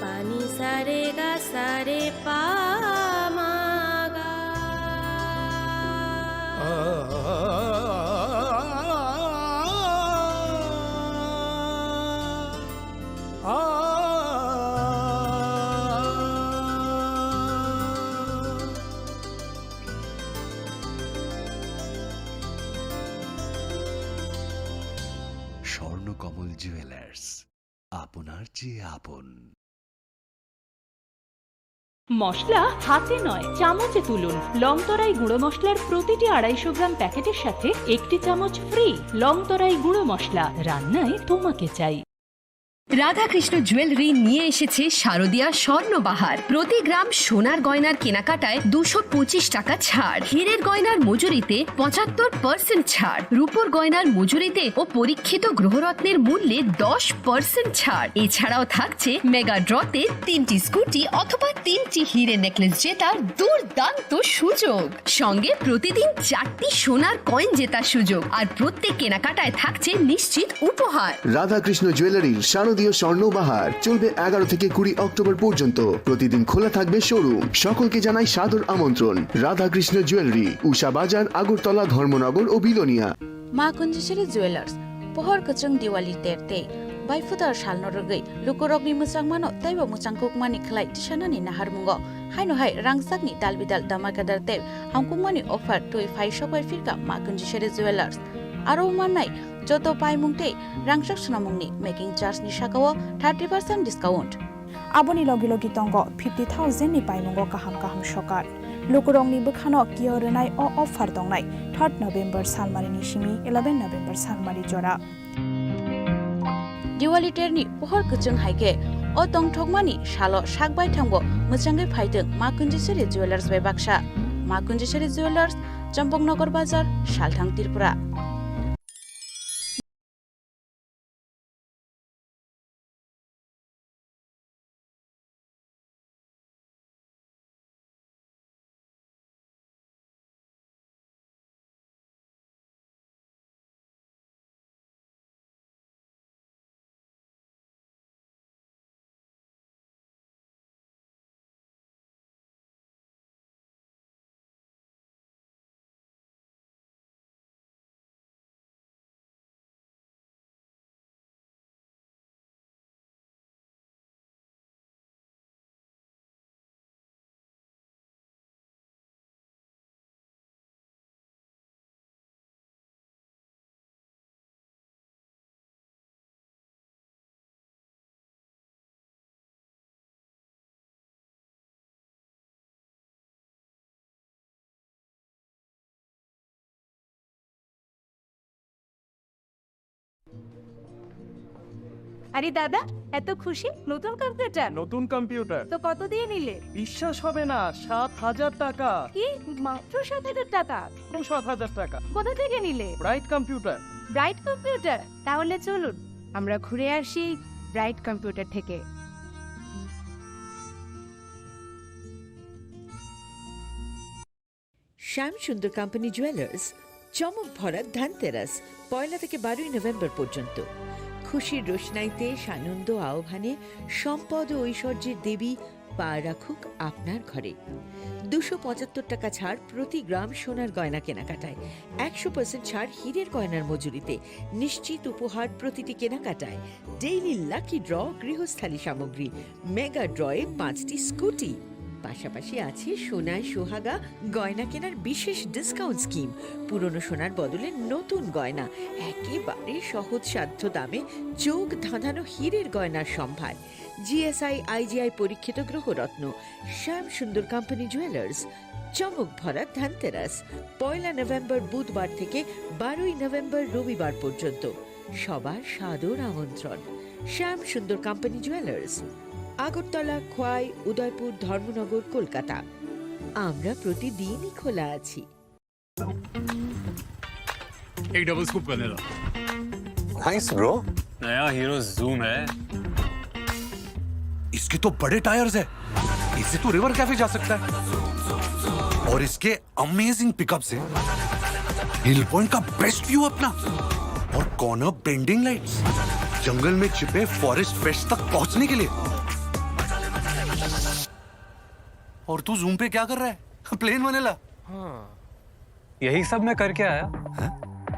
Pani sare ga sare pa ma ga. Swarnakamal Jewellers, আপনার চেয়ে আপন। মশলা হাতে নয়, চামচে তুলুন। লংতরাই গুঁড়ো মশলার প্রতিটি আড়াইশো গ্রাম প্যাকেটের সাথে একটি চামচ ফ্রি। লংতরাই গুঁড়ো মশলা, রান্নায় তোমাকে চাই। রাধাকৃষ্ণ জুয়েলারি নিয়ে এসেছে শারদিয়া স্বর্ণবাহার। প্রতি গ্রাম সোনার গয়নার কেনাকাটায় দুশো পঁচিশ টাকা ছাড়, হীরের গয়নার মজুরিতে পঁচাত্তর পার্সেন্ট ছাড়, রূপোর গয়নার মজুরিতে ও পরীক্ষিত গ্রহরত্নের মূল্যে দশ পার্সেন্ট ছাড়। এছাড়াও থাকছে মেগা ড্রতে তিনটি স্কুটি অথবা তিনটি হীরে নেকলেস জেতার দুর্দান্ত সুযোগ। সঙ্গে প্রতিদিন চারটি সোনার কয়েন জেতার সুযোগ, আর প্রত্যেক কেনাকাটায় থাকছে নিশ্চিত উপহার। রাধাকৃষ্ণ জুয়েলারির শারদীয় প্রিয় স্বর্ণ বাহার চলবে এগারো থেকে কুড়ি অক্টোবর পর্যন্ত। প্রতিদিন খোলা থাকবে শোরুম। সকলকে জানাই সাদর আমন্ত্রণ। রাধাকৃষ্ণ জুয়েলারি, উষা বাজার, আগরতলা, ধর্মনগর ও Belonia. Ma Kunjisiri Jewelers, pohor kwchwng Diwali ter tei baiphutar salno rwgwi lukurokni mwchangmano teibo mwchangkukmani khlai tisanani naharmungo. Haino hai rangchakni dalbidal damakadar tei hamkukmani offer twi phai sokbai phirkha Ma Kunjisiri Jewelers. Aro mannai joto paimung tei rangchak swnamungni making charge ni sakao thirty percent discount. Aboni logi logi tongo fifty thousand ni paimungo kaham kaham sokar. Lukurokni bwkhano kiyo rwnai o offer tongnai third November salmari ni simi eleven November salmari jora. Diwali terni pohor kwchwng hai khe o tongthokmani salo sak baithangbo mwchangwi phaitwng Ma Kunjisiri Jewelers bai baksa. Ma Kunjisiri Jewelers, Champaknagar Bazar, Salthang, Tripura. আরে দাদা, এত খুশি? নতুন কম্পিউটার? নতুন কম্পিউটার। তো কত দিয়ে নিলে? বিশ্বাস হবে না, সাত হাজার টাকা। কি? মাত্র সাত হাজার টাকা? সাত হাজার টাকা। কোথা থেকে নিলে? Bright computer. Bright computer? তাহলে চলুন, আমরা ঘুরে আসি ব্রাইট কম্পিউটার থেকে। শ্যাম সুন্দর কোম্পানি জুয়েলার্স, চমক ভরা ধনতেরাস, পয়লা থেকে বারোই নভেম্বর পর্যন্ত। খুশির রোশনাইতে সানন্দ আহ্বানে সম্পদ ও ঐশ্বর্যের দেবী পা রাখুক আপনার ঘরে। দুশো পঁচাত্তর টাকা ছাড় প্রতি গ্রাম সোনার গয়না কেনাকাটায়, একশো পার্সেন্ট ছাড় হীরের গয়নার মজুরিতে, নিশ্চিত উপহার প্রতিটি কেনাকাটায়, ডেইলি লাকি ড্র গৃহস্থালী সামগ্রী, মেগা ড্রয়ে পাঁচটি স্কুটি। পাশাপাশি আছে সোনায় সোহাগা গয়না কেনার বিশেষ ডিসকাউন্ট স্কিম। পুরনো সোনার বদলে নতুন গয়না, একেবারে সহজসাধ্য দামে চোখ ধাঁধানো হীরের গয়নার সম্ভার। জিএসআই আইজিআই পরীক্ষিত গ্রহরত্ন। শ্যাম সুন্দর কোম্পানি জুয়েলার্স, চমক ভরা ধনতেরাস, পয়লা নভেম্বর বুধবার থেকে বারোই নভেম্বর রবিবার পর্যন্ত। সবার সাদর আমন্ত্রণ। শ্যাম সুন্দর কোম্পানি জুয়েলার্স, আগরতলা, খোয়াই, উদয়পুর, ধর্মনগর, কলকাতা। আমরা প্রতিদিনই খোলা আছি। एक double scoop vanilla. Nice bro. नया हीरो जूम है। इसके तो बड़े टायर्स है, इससे तो रिवर कैफे जा सकता है। और इसके अमेजिंग पिकअप से हिल पॉइंट का बेस्ट व्यू अपना और कॉर्नर बेंडिंग लाइट्स, जंगल में छिपे फॉरेस्ट फ्रेश तक पहुंचने के लिए। और तू जूम पे क्या कर रहा है? Plain vanilla. हाँ। यही सब मैं करके आया। हैं?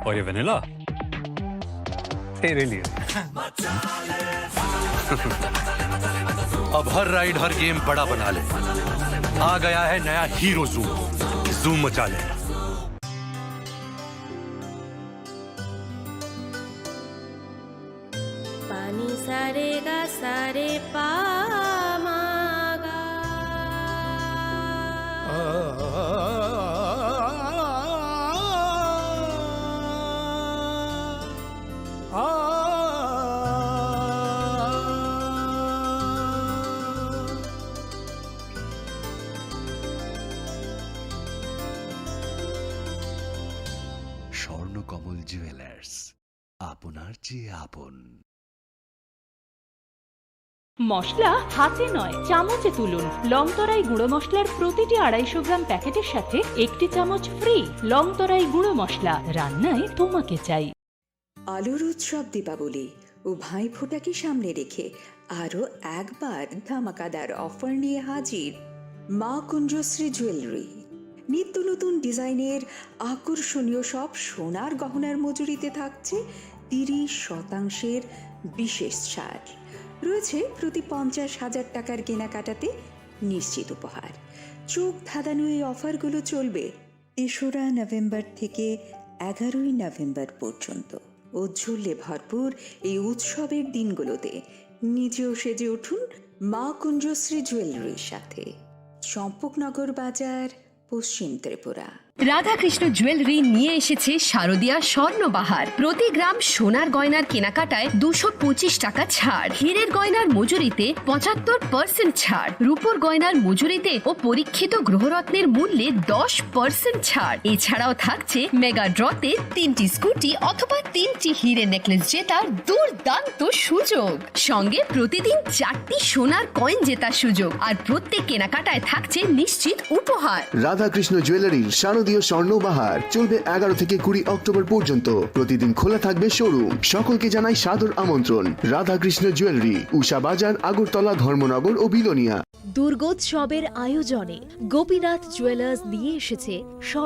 और ये वेनिला तेरे लिए। अब हर राइड, हर गेम बड़ा बना ले। आ गया है नया हीरो जूम। जूम मचा ले। Pani sa re ga sa re pa ma ga. Swarnakamal Jewellers, আপনার চেয়ে আপন। মশলা হাতে নয়, চামচে তুলুন। লংতরাই গুঁড়ো মশলার প্রতিটি আড়াইশো গ্রাম প্যাকেটের সাথে একটি চামচ ফ্রি। লংতরাই গুঁড়ো মশলা, রান্নায় তোমাকে চাই। আলোর উৎসব দীপাবলি। ও ভাইফোঁটাকে সামনে রেখে আরও একবার ধামাকাদার অফার নিয়ে হাজির মা কুঞ্জশ্রী জুয়েলারি। নিত্য নতুন ডিজাইনের আকর্ষণীয় সব সোনার গহনার মজুরিতে থাকছে তিরিশ শতাংশের বিশেষ ছাড়। রয়েছে প্রতি পঞ্চাশ হাজার টাকার কেনাকাটাতে নিশ্চিত উপহার। চোখ ধাঁধানো এই অফারগুলো চলবে তেসরা নভেম্বর থেকে এগারোই নভেম্বর পর্যন্ত। ঔজ্জ্বল্যে ভরপুর এই উৎসবের দিনগুলোতে নিজেও সেজে উঠুন মা কুঞ্জশ্রী জুয়েলারির সাথে। চম্পকনগর বাজার, পশ্চিম ত্রিপুরা। রাধাকৃষ্ণ জুয়েলারি নিয়ে এসেছে শারদীয়া স্বর্ণবাহার। প্রতি গ্রাম সোনার গয়নার কেনাকাটায় দুশো পঁচিশ টাকা ছাড়, হীরের গয়নার মজুরিতে পঁচাত্তর পার্সেন্ট ছাড়, রূপোর গয়নার মজুরিতে ও পরীক্ষিত গ্রহরত্নের মূল্যে দশ পার্সেন্ট ছাড়। এছাড়াও থাকছে মেগা ড্রতে তিনটি স্কুটি অথবা তিনটি হীরে নেকলেস জেতার দুর্দান্ত সুযোগ। সঙ্গে প্রতিদিন চারটি সোনার কয়েন জেতার সুযোগ, আর প্রত্যেক কেনাকাটায় থাকছে নিশ্চিত উপহার। রাধাকৃষ্ণ জুয়েলারির শারদীয় স্বর্ণবাহার চলবে এগারো থেকে কুড়ি অক্টোবর পর্যন্ত। প্রতিদিন খোলা থাকবে শোরুম। সকলকে জানাই সাদর আমন্ত্রণ। রাধাকৃষ্ণ জুয়েলারি, উষা বাজার, আগরতলা, ধর্মনগর ও বিলোনিয়া। দুর্গোৎসবের আয়োজনে গোপীনাথ জুয়েলার্স নিয়ে এসেছে স্বর্ণ